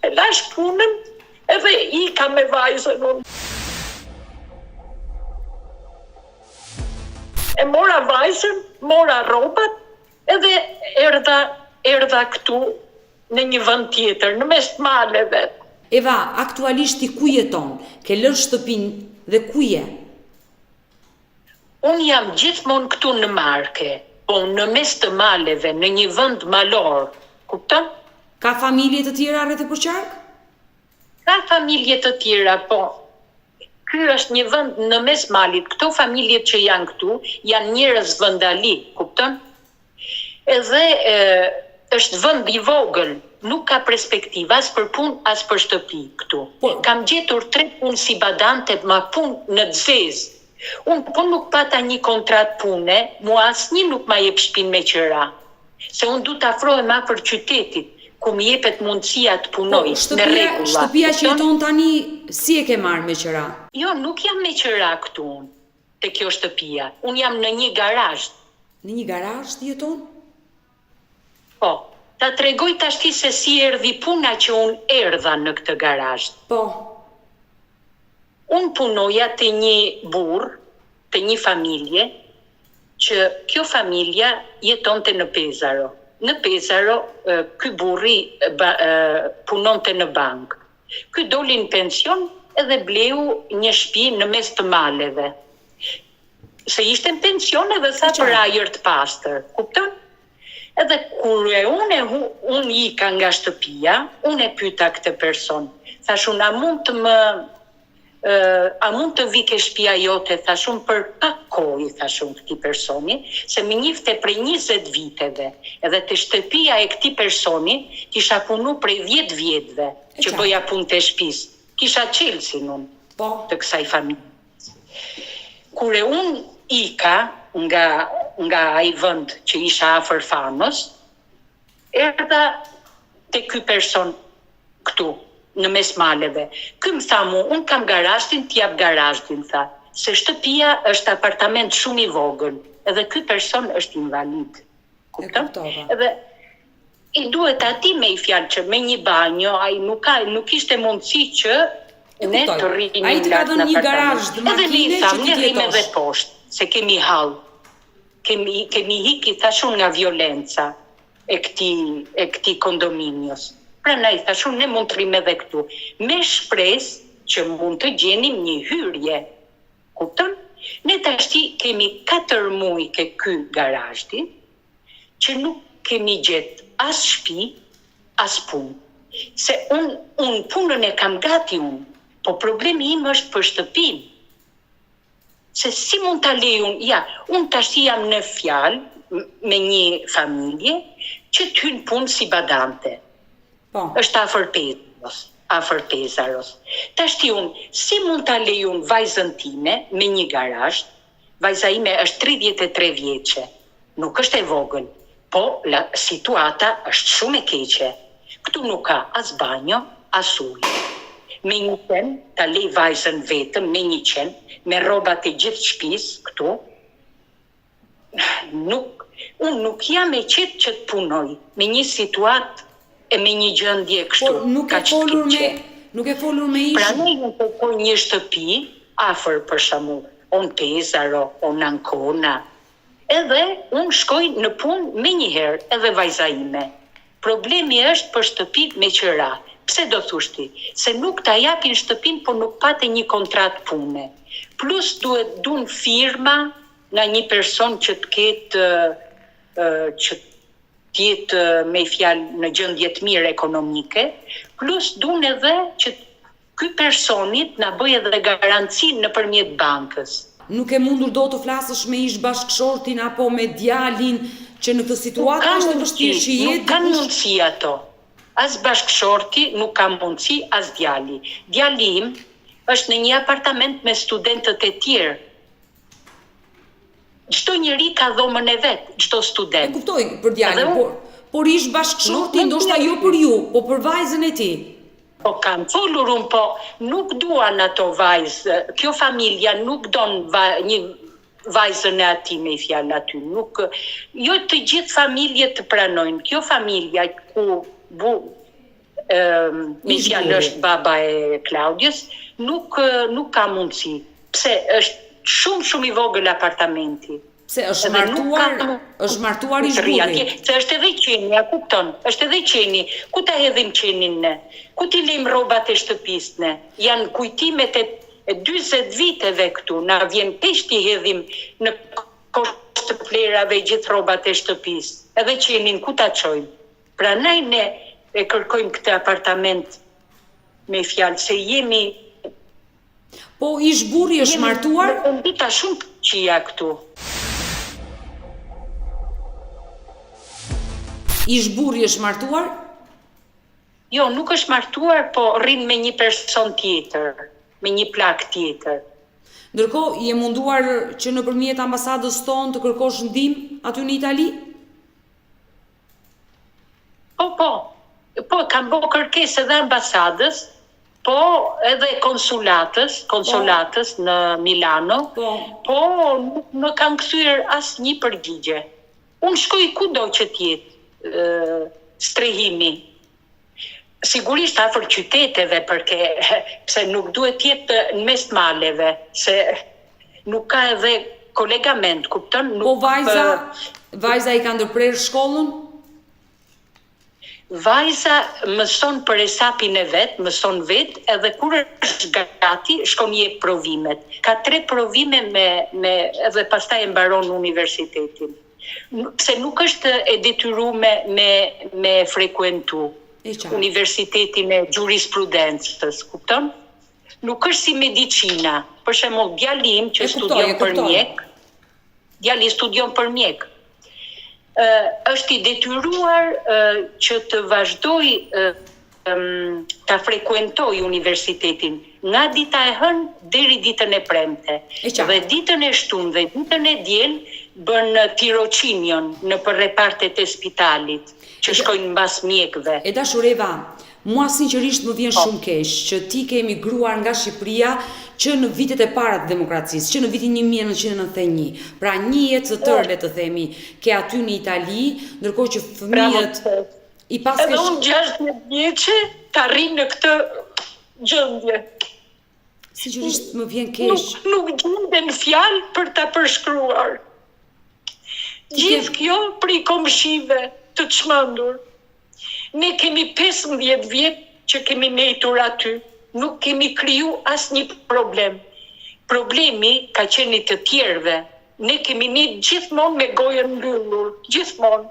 E lash punën edhe ika me vajzën unë. E mora vajzën, mora rrobat edhe erdha erdha këtu në një vend tjetër, në mes të maleve. Eva, aktualisht ti ku jeton? Ke lënë shtëpinë dhe ku je? Unë jam gjithmonë këtu në Marke, po në mes të maleve, në një vend malor, kupton? Ka familje të tjera rreth e përqark? Ka familje të tjera, po ky është një vend në mes malit, këto familjet që janë këtu janë njerëz vendali, kupton? Edhe është vend i vogël, nuk ka perspektivë as për punë as për shtëpi këtu. Po. Kam gjetur tre punë si badante, ma punë në të zezë. Unë po nuk pata një kontratë pune, mua asnjë nuk ma jep shpinë me qira. Se unë du të afrohem afër qytetit, ku më jepet mundësia të punoj po, me rregulla. Shtëpia që jeton tani, si e ke marrë me qira? Jo, nuk jam me qira këtu unë, te kjo shtëpia. Unë jam në një garazh. Në një garazh ti jeton? Po. Ta tregoj tashti se si erdhi puna që unë erdha në këtë garazh. Po. Unë punoja te një burrë, te një familje, që kjo familja jetonte në Pezaro. Në Pezaro ky burri punonte në bankë. Ky doli në pension edhe bleu një shpi në mes të maleve. Se ishte në pension edhe tha për ajër të pastër, kupton? Edhe kur e unë e unë ika nga shtëpia, unë e pyeta këtë person. Thashë unë a mund të më A mund të vi ke shpia jote, thashë unë për pak kohë, i thashë unë këtij personi, se më njifte prej 20 viteve, edhe te shtëpia e këtij personi kisha punu prej 10 vjetëve, që bëja punë të shpisë, kisha çelësin unë po. të kësaj familjes. Kur e unë ika nga, nga ai vend që isha afër Fanos, erdha te ky person këtu, në mes maleve. Ky më tha mu, unë kam garazhdin, t'jap garazhdin, tha, se shtëpia është apartament shumë i vogël, edhe ky person është invalid. Kupton? Edhe i duhet atij me i fjalë që me një banjo, ai nuk ka, nuk ishte mundësi që ne të rrinim Ai të ka dhënë një garazh dhe makine që ti të ne rrimë edhe poshtë, se kemi hall. Kemi kemi ik i thashë unë nga violenca e këtij e këtij kondominios. Prandaj thashë unë ne mund të rrimë edhe këtu, me shpresë që mund të gjenim një hyrje. Kupton? Ne tashti kemi 4 muaj ke ky garazhdi që nuk kemi gjet as shtëpi, as punë. Se unë un punën e kam gati unë, po problemi im është për shtëpinë. Se si mund ta lej unë, ja, unë tashti jam në fjalë me një familje që të hynë punë si badante. Po. Është afër Pezaros, afër Pezaros. Tashti unë, si mund ta lej unë vajzën time me një garazh, vajza ime është 33 vjeçe, nuk është e vogël, po la, situata është shumë e keqe. Këtu nuk ka as banjo, as ujë. Me një qen, ta lej vajzën vetëm me një qen, me rrobat e gjithë shtëpisë këtu, nuk unë nuk jam e qetë që të punoj me një situatë e me një gjendje kështu. Por nuk e folur me nuk e folur me ish. Prandaj unë kërkoj një shtëpi afër për shembull, o në Pesaro, o në Ancona. Edhe unë shkoj në punë menjëherë, edhe vajza ime. Problemi është për shtëpi me qira. Pse do thush ti? Se nuk ta japin shtëpinë po nuk pate një kontratë pune. Plus duhet dun firma nga një person që të ketë që të jetë me fjalë në gjendje të mirë ekonomike, plus dun edhe që ky personi të na bëjë edhe garanci nëpërmjet bankës. Nuk e mundur do të flasësh me ish bashkëshortin apo me djalin që në këtë situatë kaq të vështirë që je Nuk kanë mundësi ato. As bashkëshorti nuk ka mundësi, as djali. Djali im është në një apartament me studentët e tjerë. Çdo njeri ka dhomën e vet, çdo student. E kuptoj për djalin, por por ish bashkëshorti ndoshta jo për ju, po për vajzën e tij. Po kam folur unë, po nuk duan ato vajzë, kjo familja nuk don va, një vajzën e atij me fjalë aty, nuk, jo të gjithë familjet të pranojnë, kjo familja ku bu, me fjalë është baba e Klaudiës, nuk, nuk ka mundësi, pse është shumë shumë i vogël apartamenti. Pse është martuar, është martuar ish burri. Se është edhe qeni, a kupton? Është edhe qeni. Ku ta hedhim qenin ne? Ku t'i lejmë rrobat e shtëpisë ne? Janë kujtimet e 40 viteve këtu, na vjen keq t'i hedhim në kosh të plehrave gjithë rrobat e shtëpisë. Edhe qenin ku ta çojmë? Prandaj ne e kërkojmë këtë apartament me fjalë se jemi Po ish burri është martuar? Në kondita shumë të këqija këtu. Ish burri është martuar? Jo, nuk është martuar, po rrin me një person tjetër, me një plak tjetër. Ndërkohë, je munduar që nëpërmjet ambasadës tonë të kërkosh ndihmë aty në Itali? Po, po. Po, kam bo kërkesë edhe ambasadës, po edhe konsulatës, konsulatës po. në Milano, po, po nuk më kanë kthyer asnjë përgjigje. Unë shkoj kudo që të jetë strehimi. Sigurisht afër qyteteve, përke, pse nuk duhet të jetë në mes maleve, se nuk ka edhe kolegament, kupton? Nuk, po vajza, vajza i ka ndërprerë shkollën? Vajza mëson për hesapin e vet, mëson vet edhe kur është gati shkon jep provimet. Ka tre provime me me edhe pastaj e mbaron universitetin. Pse nuk është e detyrume me me frekuentu universitetin e jurisprudencës, kupton? Nuk është si medicina. Për shembull, djali im që studion për mjek, Djali studion për mjek. Është i detyruar që të vazhdojë ta frekuentojë universitetin nga dita e hënë deri ditën e premte. Dhe ditën e shtunë dhe ditën e diel bën tirocinion nëpër repartet e spitalit që shkojnë mbas mjekëve. E dashur Eva, Mua sinqerisht më vjen shumë keq që ti ke emigruar nga Shqipëria që në vitet e para të demokracisë, që në vitin 1991. Pra një jetë të tërë le të themi, ke aty në Itali, ndërkohë që fëmijët i paske Edhe unë 60 vjeçe të arrij në këtë gjendje. Sinqerisht më vjen keq. Nuk, nuk gjenden fjalë për ta përshkruar. Gjithë kjo prej komshive të çmendur. Ne kemi 15 vjet që kemi nejtur aty, nuk kemi kriju asnjë problem. Problemi ka qenë i të tjerëve. Ne kemi nejt gjithmonë me gojën mbyllur, gjithmonë.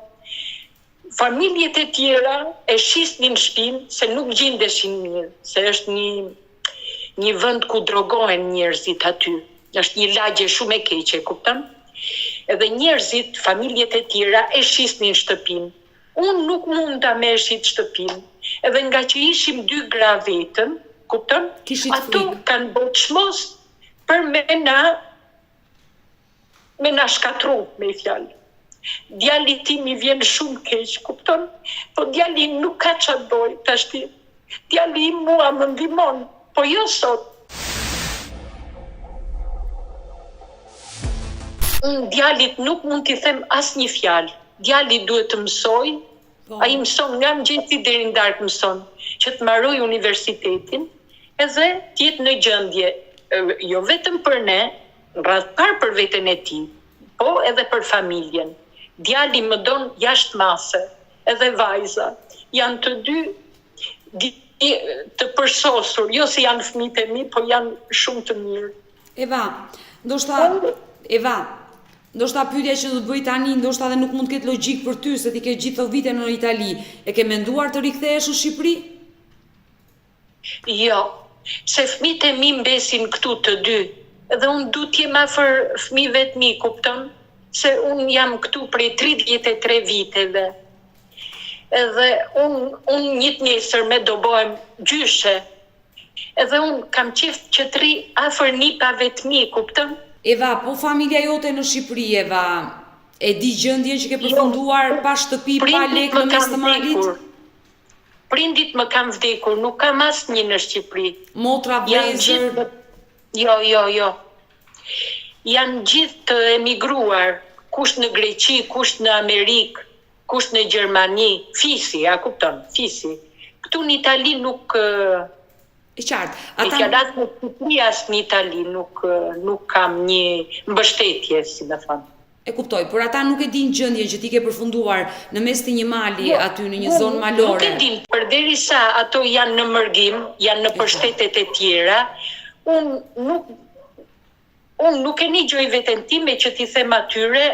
Familjet e tjera e shisnin shpinë se nuk gjindeshin mirë, se është një një vend ku drogohen njerëzit aty. Është një lagje shumë e keqe, kupton? Edhe njerëzit, familjet e tjera e shisnin shtëpinë. Unë nuk munda me e shit shtëpinë. Edhe nga që ishim dy gra vetëm, kupton? Ato kanë bërë çmos për me na me na shkatrru me një fjalë. Djalit tim i vjen shumë keq, kupton? Po djali im nuk ka ça të bojë tashti. Djali im mua më ndihmon, po jo sot. Unë djalit nuk mund t'i them asnjë fjalë. Djali duhet të mësojë, po. ai mëson nga mëngjesi deri në darkë mëson, që të mbarojë universitetin, edhe të jetë në gjendje jo vetëm për ne, Në radhë të parë për veten e tij, po edhe për familjen. Djali më don jashtë mase, edhe vajza. Janë të dy të përsosur, jo se janë fëmijët e mi, po janë shumë të mirë. Eva, ndoshta Eva, ndoshta pyetja që do të bëj tani, ndoshta edhe nuk mund të ketë logjikë për ty, se ti ke gjithë këto vite në Itali. E ke menduar të rikthehesh në Shqipëri? Jo, se fëmijët e mi mbesin këtu të dy dhe unë du të jem afër fëmijëve të mi, kupton? Se unë jam këtu prej 33 viteve. Edhe unë unë një të nesërme do bëhem gjyshe. Edhe unë kam qejf që të rri afër nipave të mi, kupton? Eva, po familja jote në Shqipëri, Eva, e di gjendjen që ke jo, përfunduar pa shtëpi, pa lekë në mes të malit? Prindit më kanë vdekur, nuk kam asnjë në Shqipëri. Motra, vëllezër? Jo, jo, jo. Janë gjithë të emigruar, kush në Greqi, kush në Amerikë, kush në Gjermani, fisi, a kupton, fisi. Këtu në Itali nuk E qartë. Ata E qartë, as në Shqipëri as në Itali nuk nuk kam një mbështetje, si me thënë. E kuptoj, por ata nuk e dinë gjendjen që ti ke përfunduar në mes të një mali jo, aty në një zonë malore. Nuk e dinë, përderisa ato janë në mërgim, janë nëpër shtetet e tjera, unë nuk unë nuk e nigjoj veten time që t'i them atyre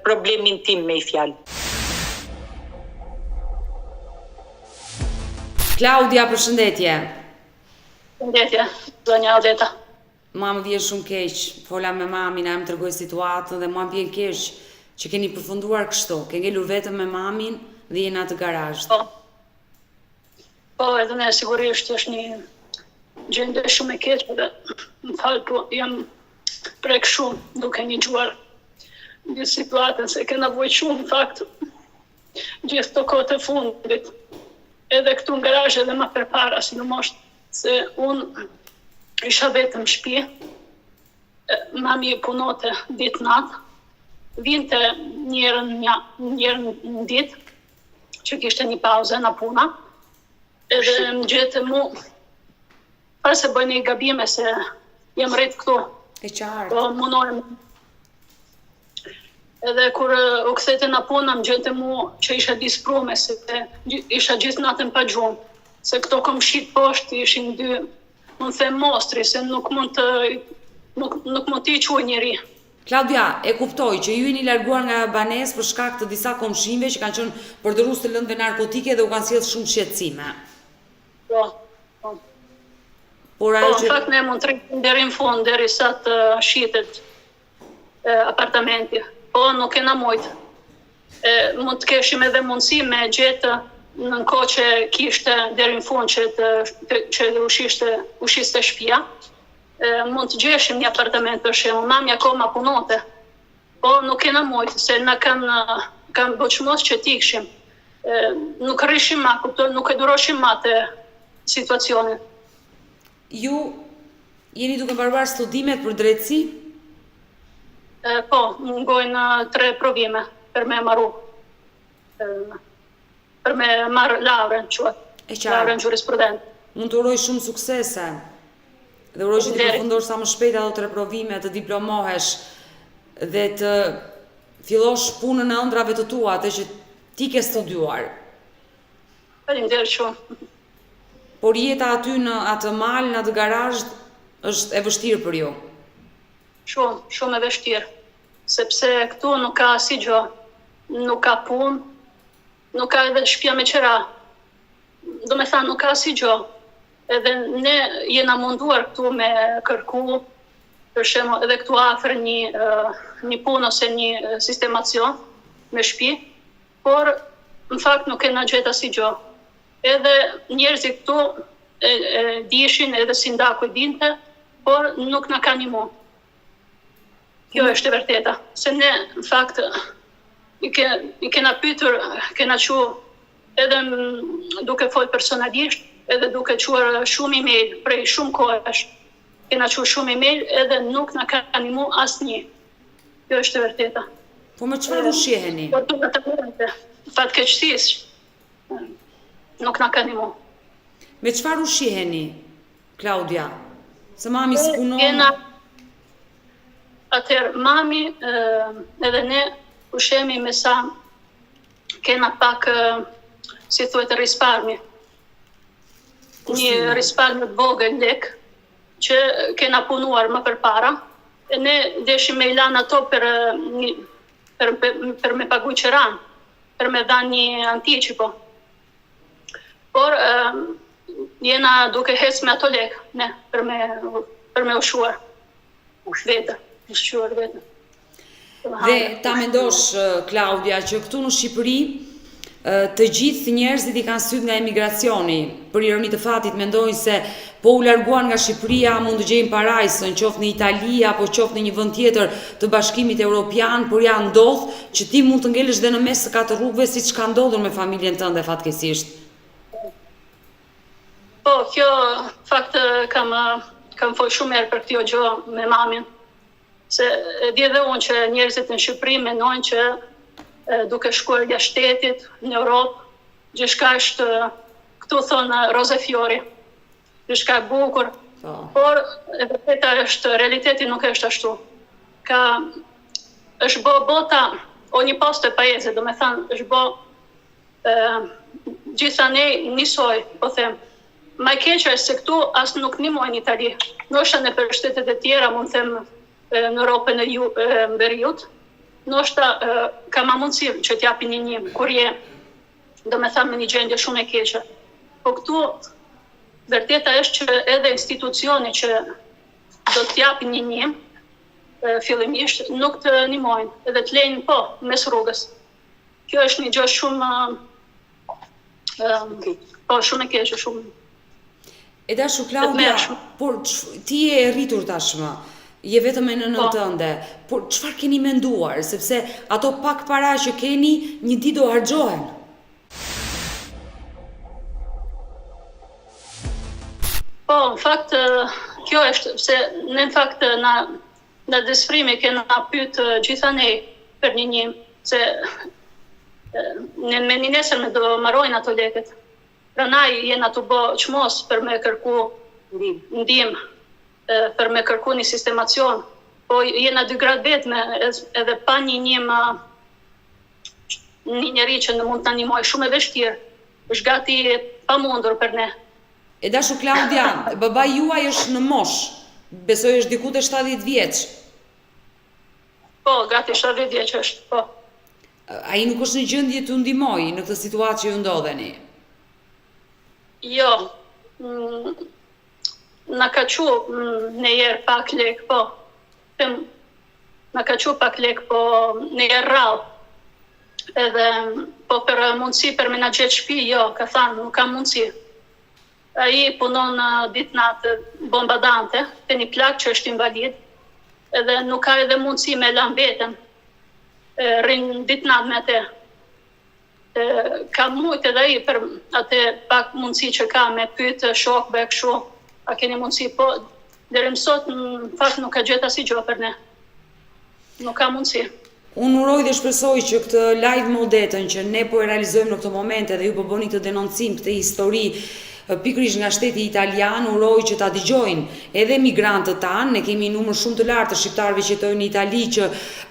problemin tim me një fjalë. Klaudia, përshëndetje. Përshëndetje, zonja Odeta. Mua më vjen shumë keq, fola me mamin, ajo më tregoi situatën dhe mua më vjen keq që keni përfunduar kështu, ke ngelur vetëm me mamin dhe je në atë garazh. Po. Po, edhe ne sigurisht është një gjendje shumë e keqe dhe më fal, po jam prek shumë duke nigjuar gjithë situatën se kena vujt shumë në fakt gjithë këto kohët e fundit edhe këtu në garazh edhe ma përpara sidomos Se unë isha vetëm në shpi, mami punote ditë natë, vinte njëherë një, njëherë në ditë, që kishte një pauzë nga puna, edhe më gjete mu, para se bëj një gabime se jam rrit këtu. E qartë. Po, munohem. Edhe kur u kthete nga puna më gjente mu që isha disprume se isha gjithë natën pa gjumë. Se këto komshit poshtë ishin dy, mund të them mostri, se nuk mund të nuk nuk mund t'i quaj njeri. Klaudia, e kuptoj që ju jeni larguar nga ajo banesë për shkak të disa komshinjve që kanë qenë përdorues të lëndëve narkotike dhe u kanë sjellë shumë shqetësime. Po, po. Por ajo po, që në fakt ne mund të rrimë deri në fund, derisa të shitet apartamenti. Po nuk kena mujt. E, mund të keshim edhe mundësi me gjetë në kohë që kishte deri në fund që të, të që u shiste u shiste shtëpia. E, mund të gjeshim një apartament për shembull, mami akoma punonte. Po nuk kena mujt se na kanë kanë bërë çmos që të ikshim. E, nuk rrishim ma, kupton, nuk e duroshim ma atë situacionin. Ju jeni duke mbaruar studimet për drejtësi? E, po, mungojnë tre provime për me maru. E, për me marrë lauren, quhet. E qartë. Lauren jurisprudencë. Unë të uroj shumë suksese. Dhe uroj që të përfundosh sa më shpejt ato tre provime, të diplomohesh dhe të fillosh punën e ëndrrave të tua, atë që ti ke studiuar. Faleminderit shumë. Por jeta aty në atë mal, në atë garazh është e vështirë për ju. Shumë, shumë e vështirë, sepse këtu nuk ka asgjë, nuk ka punë, nuk ka edhe shtëpia me qera. Do me thanë, nuk ka asgjë. Edhe ne jena munduar këtu me kërku, për shembull, edhe këtu afër një, një punë ose një sistemacion me shtëpi, por në fakt nuk kena gjetë asgjë. Edhe njerëzit këtu e, e dishin, edhe sindaku e dinte, por nuk na ka nimu. Kjo është e vërteta. Se ne, në fakt, i, ke, i kena pytur, kena çu edhe duke folë personalisht, edhe duke çuar shumë email prej shumë kohësh. Kena çu shumë email edhe nuk na ka nimu asnjë. Kjo është e vërteta. Po me çfarë ushqeheni? Po të të fatkeqësisht nuk na ka nimu. Me çfarë ushqeheni, Klaudia? Se mami s'punon. Jena Atëherë, mami edhe ne ushqehemi me sa kena pak, si thuhet, risparmi. Një risparmi të vogël lek, që kena punuar më përpara, e ne deshim me i lanë ato për, një, për, për, për me pagu qeran, për me dhanë një anticipo. Por, jena duke hec me ato lek, ne, për me, për me ushquar veten, ushquar veten. Dhe ta mendosh, Klaudia, që këtu në Shqipëri, të gjithë njerëzit i kanë sytë nga emigracioni. Për ironi të fatit mendojnë se po u larguan nga Shqipëria mund të gjejnë parajsën, qoftë në Itali apo qoftë në një vend tjetër të Bashkimit Evropian, por ja ndodh që ti mund të ngelesh dhe në mes të katër rrugëve siç ka ndodhur me familjen tënde fatkeqësisht. Po, kjo fakt kam kam fol shumë herë për këtë gjë me mamin. Se e di edhe unë që njerëzit në Shqipëri mendojnë që duke shkuar jashtë shtetit, në Europë, gjithçka është këtu thonë rose fiori, gjithçka e bukur, po. por e vërteta është, realiteti nuk është ashtu. Ka, është bo bota, ogni posto è paese, do me thënë, është bo gjithanej njësoj, po them. Ma e keqja është se këtu as nuk nimojnë në Itali. Ndoshta nëpër shtetet e tjera, mund them në Europën e ju, e veriut, ndoshta ka ma mundësi që t'japin një ndihmë, kur je, do me thënë, me një gjendje shumë e keqe. Po këtu, vërteta është që edhe institucioni që do t'japin një ndihmë, fillimisht, nuk të nimojnë, edhe të lejnë po, mes rrugës. Kjo është një gjë shumë po shumë e keqe, shumë E dashur Klaudia, por ti je e rritur tashmë, je vetëm me nënën po. tënde, por çfarë keni menduar, sepse ato pak para që keni, një ditë do harxhohen. Po, në fakt kjo është se ne në fakt na Nga desprimi kena pyet gjithanej për një ndihmë, se ne me një nesërme do marojnë ato lekët. Pranaj jena tu bo çmos për me kërku ndihmë, për me kërku një sistemacion. Po jena dy gra vetme edhe pa një një ma një njeri që mund të na ndihmojë shumë e vështirë. Është gati e pamundur për ne. E dashur Klaudia, babai juaj është në moshë, besoj është diku te 70 vjeç. Po, gati 70 vjeç është, po. Ai nuk është në gjendje t'ju ndihmojë në këtë situatë që ju ndodheni. Jo. Mm, na ka çu mm, njëherë pak lek, po. Them, na ka çu pak lek, po njëherë rrallë. Edhe, po për mundësi për me na gjetë shpi, jo, ka thanë, nuk ka mundësi. Ai punon ditë natë bon badante, te një plak që është invalid, edhe nuk ka edhe mundësi me lanë veten, rrin ditë natë me te. Ka mujt edhe ai për atë pak mundësi që ka me pyet shokëve kështu, a keni mundësi, po deri më sot në fakt nuk ka gjetë asnjë gjë për ne. Nuk ka mundësi. Unë uroj dhe shpresoj që këtë live me Odetën që ne po e realizojmë në këto momente dhe ju po bëni këtë denoncim, këtë histori pikërisht nga shteti italian, uroj që ta dëgjojnë edhe emigrantët tanë, ne kemi një numër shumë të lartë të shqiptarëve që jetojnë në Itali që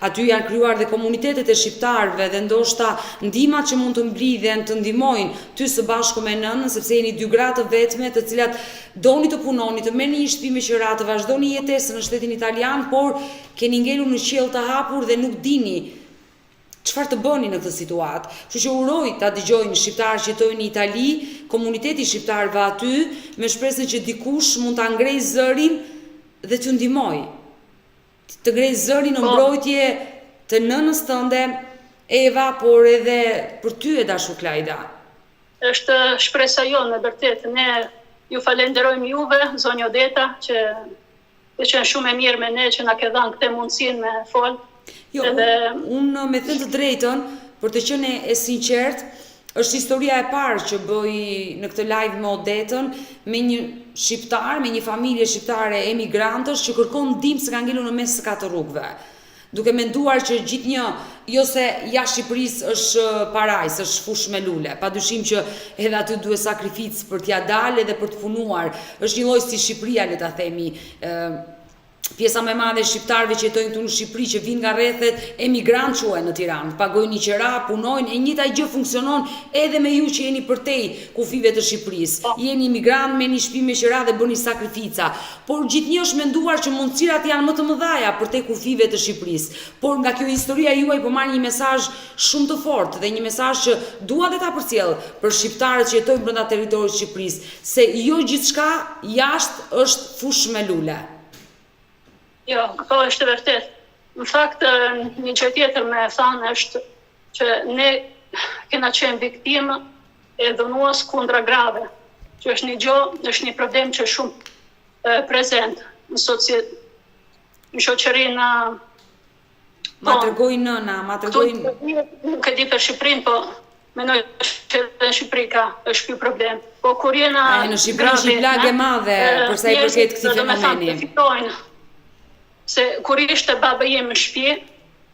aty janë krijuar dhe komunitetet e shqiptarëve dhe ndoshta ndihmat që mund të mblidhen të ndihmojnë ty së bashku me nënën sepse jeni dy gra të vetme të cilat doni të punoni, të merrni një shtëpi me qira, të vazhdoni jetesën në shtetin italian, por keni ngelur në qiell të hapur dhe nuk dini çfarë të bëni në këtë situatë. Kështu që uroj ta dëgjojnë shqiptarët që jetojnë në Itali, komuniteti i shqiptarëve aty, me shpresën që dikush mund ta ngrejë zërin dhe t'ju ndihmojë. Të ngrejë zërin në po. mbrojtje të nënës tënde, Eva, por edhe për ty e dashur Klajda. Është shpresa jonë me vërtet. Ne ju falenderojmë juve, zonja Odeta, që ke qenë shumë e mirë me ne që na ke dhënë këtë mundësinë me fol. Jo, edhe... unë me thënë të drejtën, për të qenë e sinqertë, është historia e parë që bëj në këtë live me Odetën, me një shqiptar, me një familje shqiptare emigrantësh që kërkon ndihmë se ka ngelur në mes të katër rrugëve. Duke menduar që gjithnjë, jo se jashtë Shqipërisë është parajsë, është fushë me lule, padyshim që edhe aty duhet sakrificë për t'ia dalë edhe për të punuar. Është një lloj si Shqipëria, le ta themi, pjesa më e madhe e shqiptarëve që jetojnë këtu në Shqipëri, që vijnë nga rrethet, emigrantë quhen në Tiranë, paguajnë një qera, punojnë, e njëjta gjë funksionon edhe me ju që jeni përtej kufijve të Shqipërisë. Po. Jeni emigrantë, merrni shtëpi me qera dhe bëni sakrifica. Por gjithnjë është menduar që mundësirat janë më të mëdhaja përtej kufijve të Shqipërisë. Por nga kjo historia juaj po marr një mesazh shumë të fortë dhe një mesazh që dua dhe ta përcjell për shqiptarët që jetojnë brenda territorit të Shqipërisë, se jo gjithçka jashtë është fushë me lule. Jo, po është e vërtetë. Në fakt, një gjë tjetër me thanë është që ne kena qenë viktimë e dhunuës kundra grave, që është një gjë, është një problem që është shumë prezent në societ, në shoqërinë Ma tregoi nëna, ma tregoi... Nuk e di për Shqipërinë, po mendoj që edhe në Shqipëri ka, është ky problem. Po kur jena E, në Shqipëri është një plagë e madhe për sa i përket këtij fenomeni. Fitojnë, se kur ishte baba jem në shtëpi,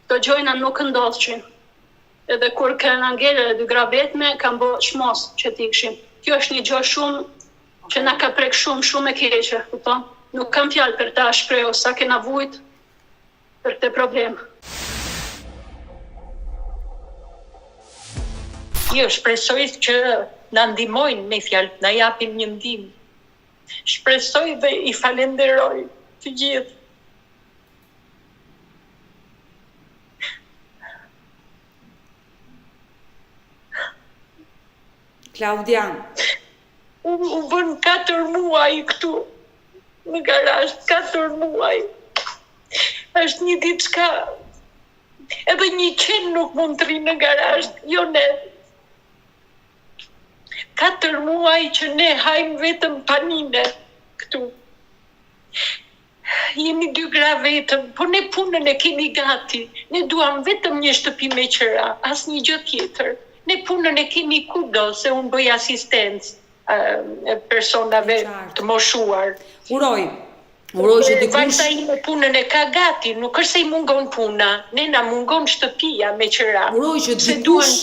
këto gjojna nuk ndodhshin. Edhe kur kena ngel edhe dy gra vetme, kam bo çmos që t'ikshim. Kjo është një gjë shumë që na ka prek shumë, shumë e keqe, kupton? Nuk kam fjalë për ta shprehur sa kena vujt për këtë problem. Jo, shpresoj që na ndihmojnë me fjalë, na japin një ndihmë. Shpresoj dhe i falenderoj të gjithë. Klaudia. U, u bën 4 muaj këtu në garazh, 4 muaj. Është një diçka edhe një qen nuk mund të rri në garazh, jo ne. 4 muaj që ne hajmë vetëm panine këtu. Jemi dy gra vetëm, po ne punën e kemi gati. Ne duam vetëm një shtëpi me qera, asnjë gjë tjetër. Ne punën e kemi kudo, se unë bëj asistencë personave të moshuar. Uroj. Uroj që dikush Vajza ime punën e ka gati, nuk është se i mungon puna, ne na mungon shtëpia me qera. Uroj që dikush.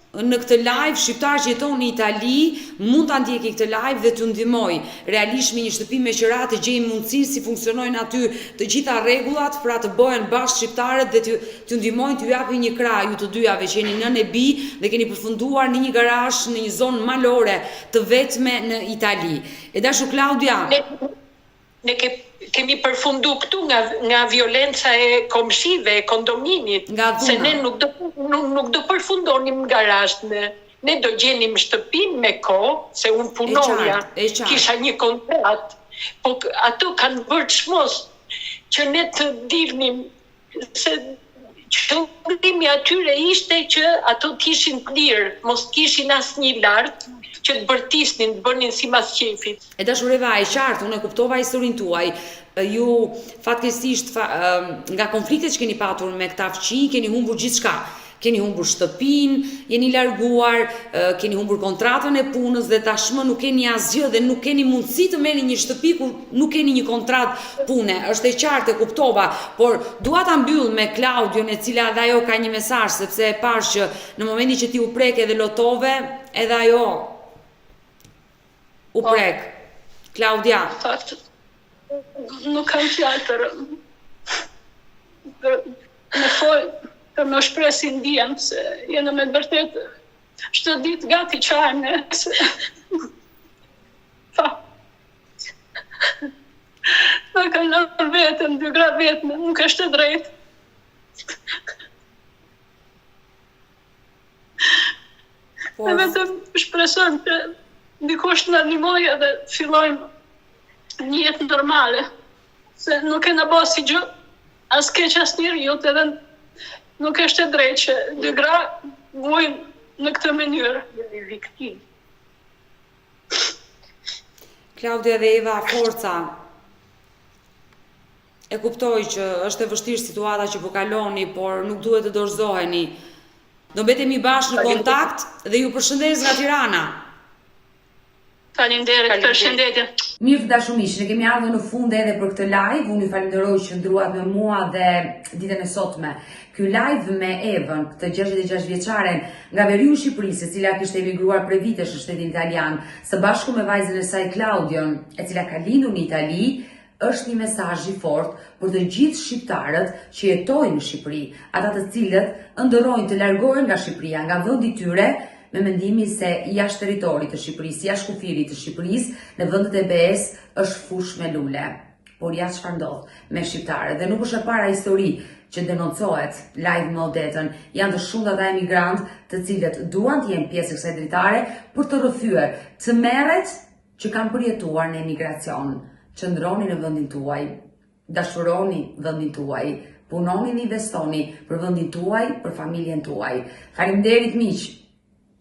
Në këtë live shqiptar që jeton në Itali mund ta ndjeki këtë live dhe t'ju ndihmojë realisht me një shtëpi me qira të gjejë mundësinë si funksionojnë aty të gjitha rregullat pra të bëhen bashkë shqiptarët dhe t'ju ndihmojnë t'ju japin një krah ju të dyjave që jeni nënë e bijë dhe keni përfunduar në një garazh në një zonë malore të vetme në Itali. E dashur Klaudia. Ne ke, kemi përfundu këtu nga nga violenca e komshive, e kondominit, Nga se dhuna. ne nuk do nuk, nuk do përfundonim në garazh ne. Ne do gjenim shtëpinë me kohë, se unë E punoja, qartë, e qartë. kisha një kontratë, po ato kanë bërë çmos që ne të dilnim se qëllimi atyre ishte që ato të ishin të lirë, mos të kishin asnjë lart, që të bërtisnin, të bënin sipas qejfit. E dashur Eva, e qartë, unë e kuptova historinë tuaj. Ju fatkeqësisht fa, nga konfliktet që keni patur me këta fqinj, keni humbur gjithçka. Keni humbur shtëpinë, jeni larguar, keni humbur kontratën e punës dhe tashmë nuk keni asgjë dhe nuk keni mundësi të merrni një shtëpi kur nuk keni një kontratë pune. Është e qartë, e kuptova, por dua ta mbyll me Klaudion, e cila edhe ajo ka një mesazh, sepse e pashë që në momentin që ti u preke dhe lotove, edhe ajo u po. prek. Klaudia. Fakt, nuk kam fjalë për për me fol, për me shpreh si ndihem, se jena me të vërtet çdo ditë gati qajmë ne, se pa. Na kanë lënë vetëm, dy gra vetme, nuk është e drejtë. Po. Ne vetëm shpresojmë që dikush të na ndihmojë edhe të fillojmë një jetë normale. Se nuk kena bo asnjë gjë, as keq as njeriut edhe nuk është e drejtë që dy gra vujnë në këtë mënyrë. Jemi viktimë. Klaudia dhe Eva, forca. E kuptoj që është e vështirë situata që po kaloni, por nuk duhet të dorëzoheni. Do mbetemi bashkë në kontakt dhe ju përshëndes nga Tirana. Faleminderit, përshëndetje. Mirë të dashur miq, ne kemi ardhur në fund edhe për këtë live. Unë ju falenderoj që qëndruat me mua dhe ditën e sotme. Ky live me Evën, këtë 66 vjeçaren nga veriu i Shqipërisë, e cila kishte emigruar prej vitesh në shtetin italian, së bashku me vajzën e saj Klaudion, e cila ka lindur në Itali, është një mesazh i fortë për të gjithë shqiptarët që jetojnë në Shqipëri, ata të cilët ëndërrojnë të largohen nga Shqipëria, nga vendi i tyre, me mendimin se jashtë territorit të Shqipërisë, jashtë kufirit të Shqipërisë, në vendet e BE-së është fushë me lule. Por ja çfarë ndodh me shqiptarët dhe nuk është e para histori që denoncohet live me Odetën. Janë të shumtë ata emigrantë të cilët duan të jenë pjesë e kësaj dritare për të rrëfyer tmerret që kanë përjetuar në emigracion. Qëndroni në vendin tuaj, dashuroni vendin tuaj, punoni dhe investoni për vendin tuaj, për familjen tuaj. Faleminderit miq.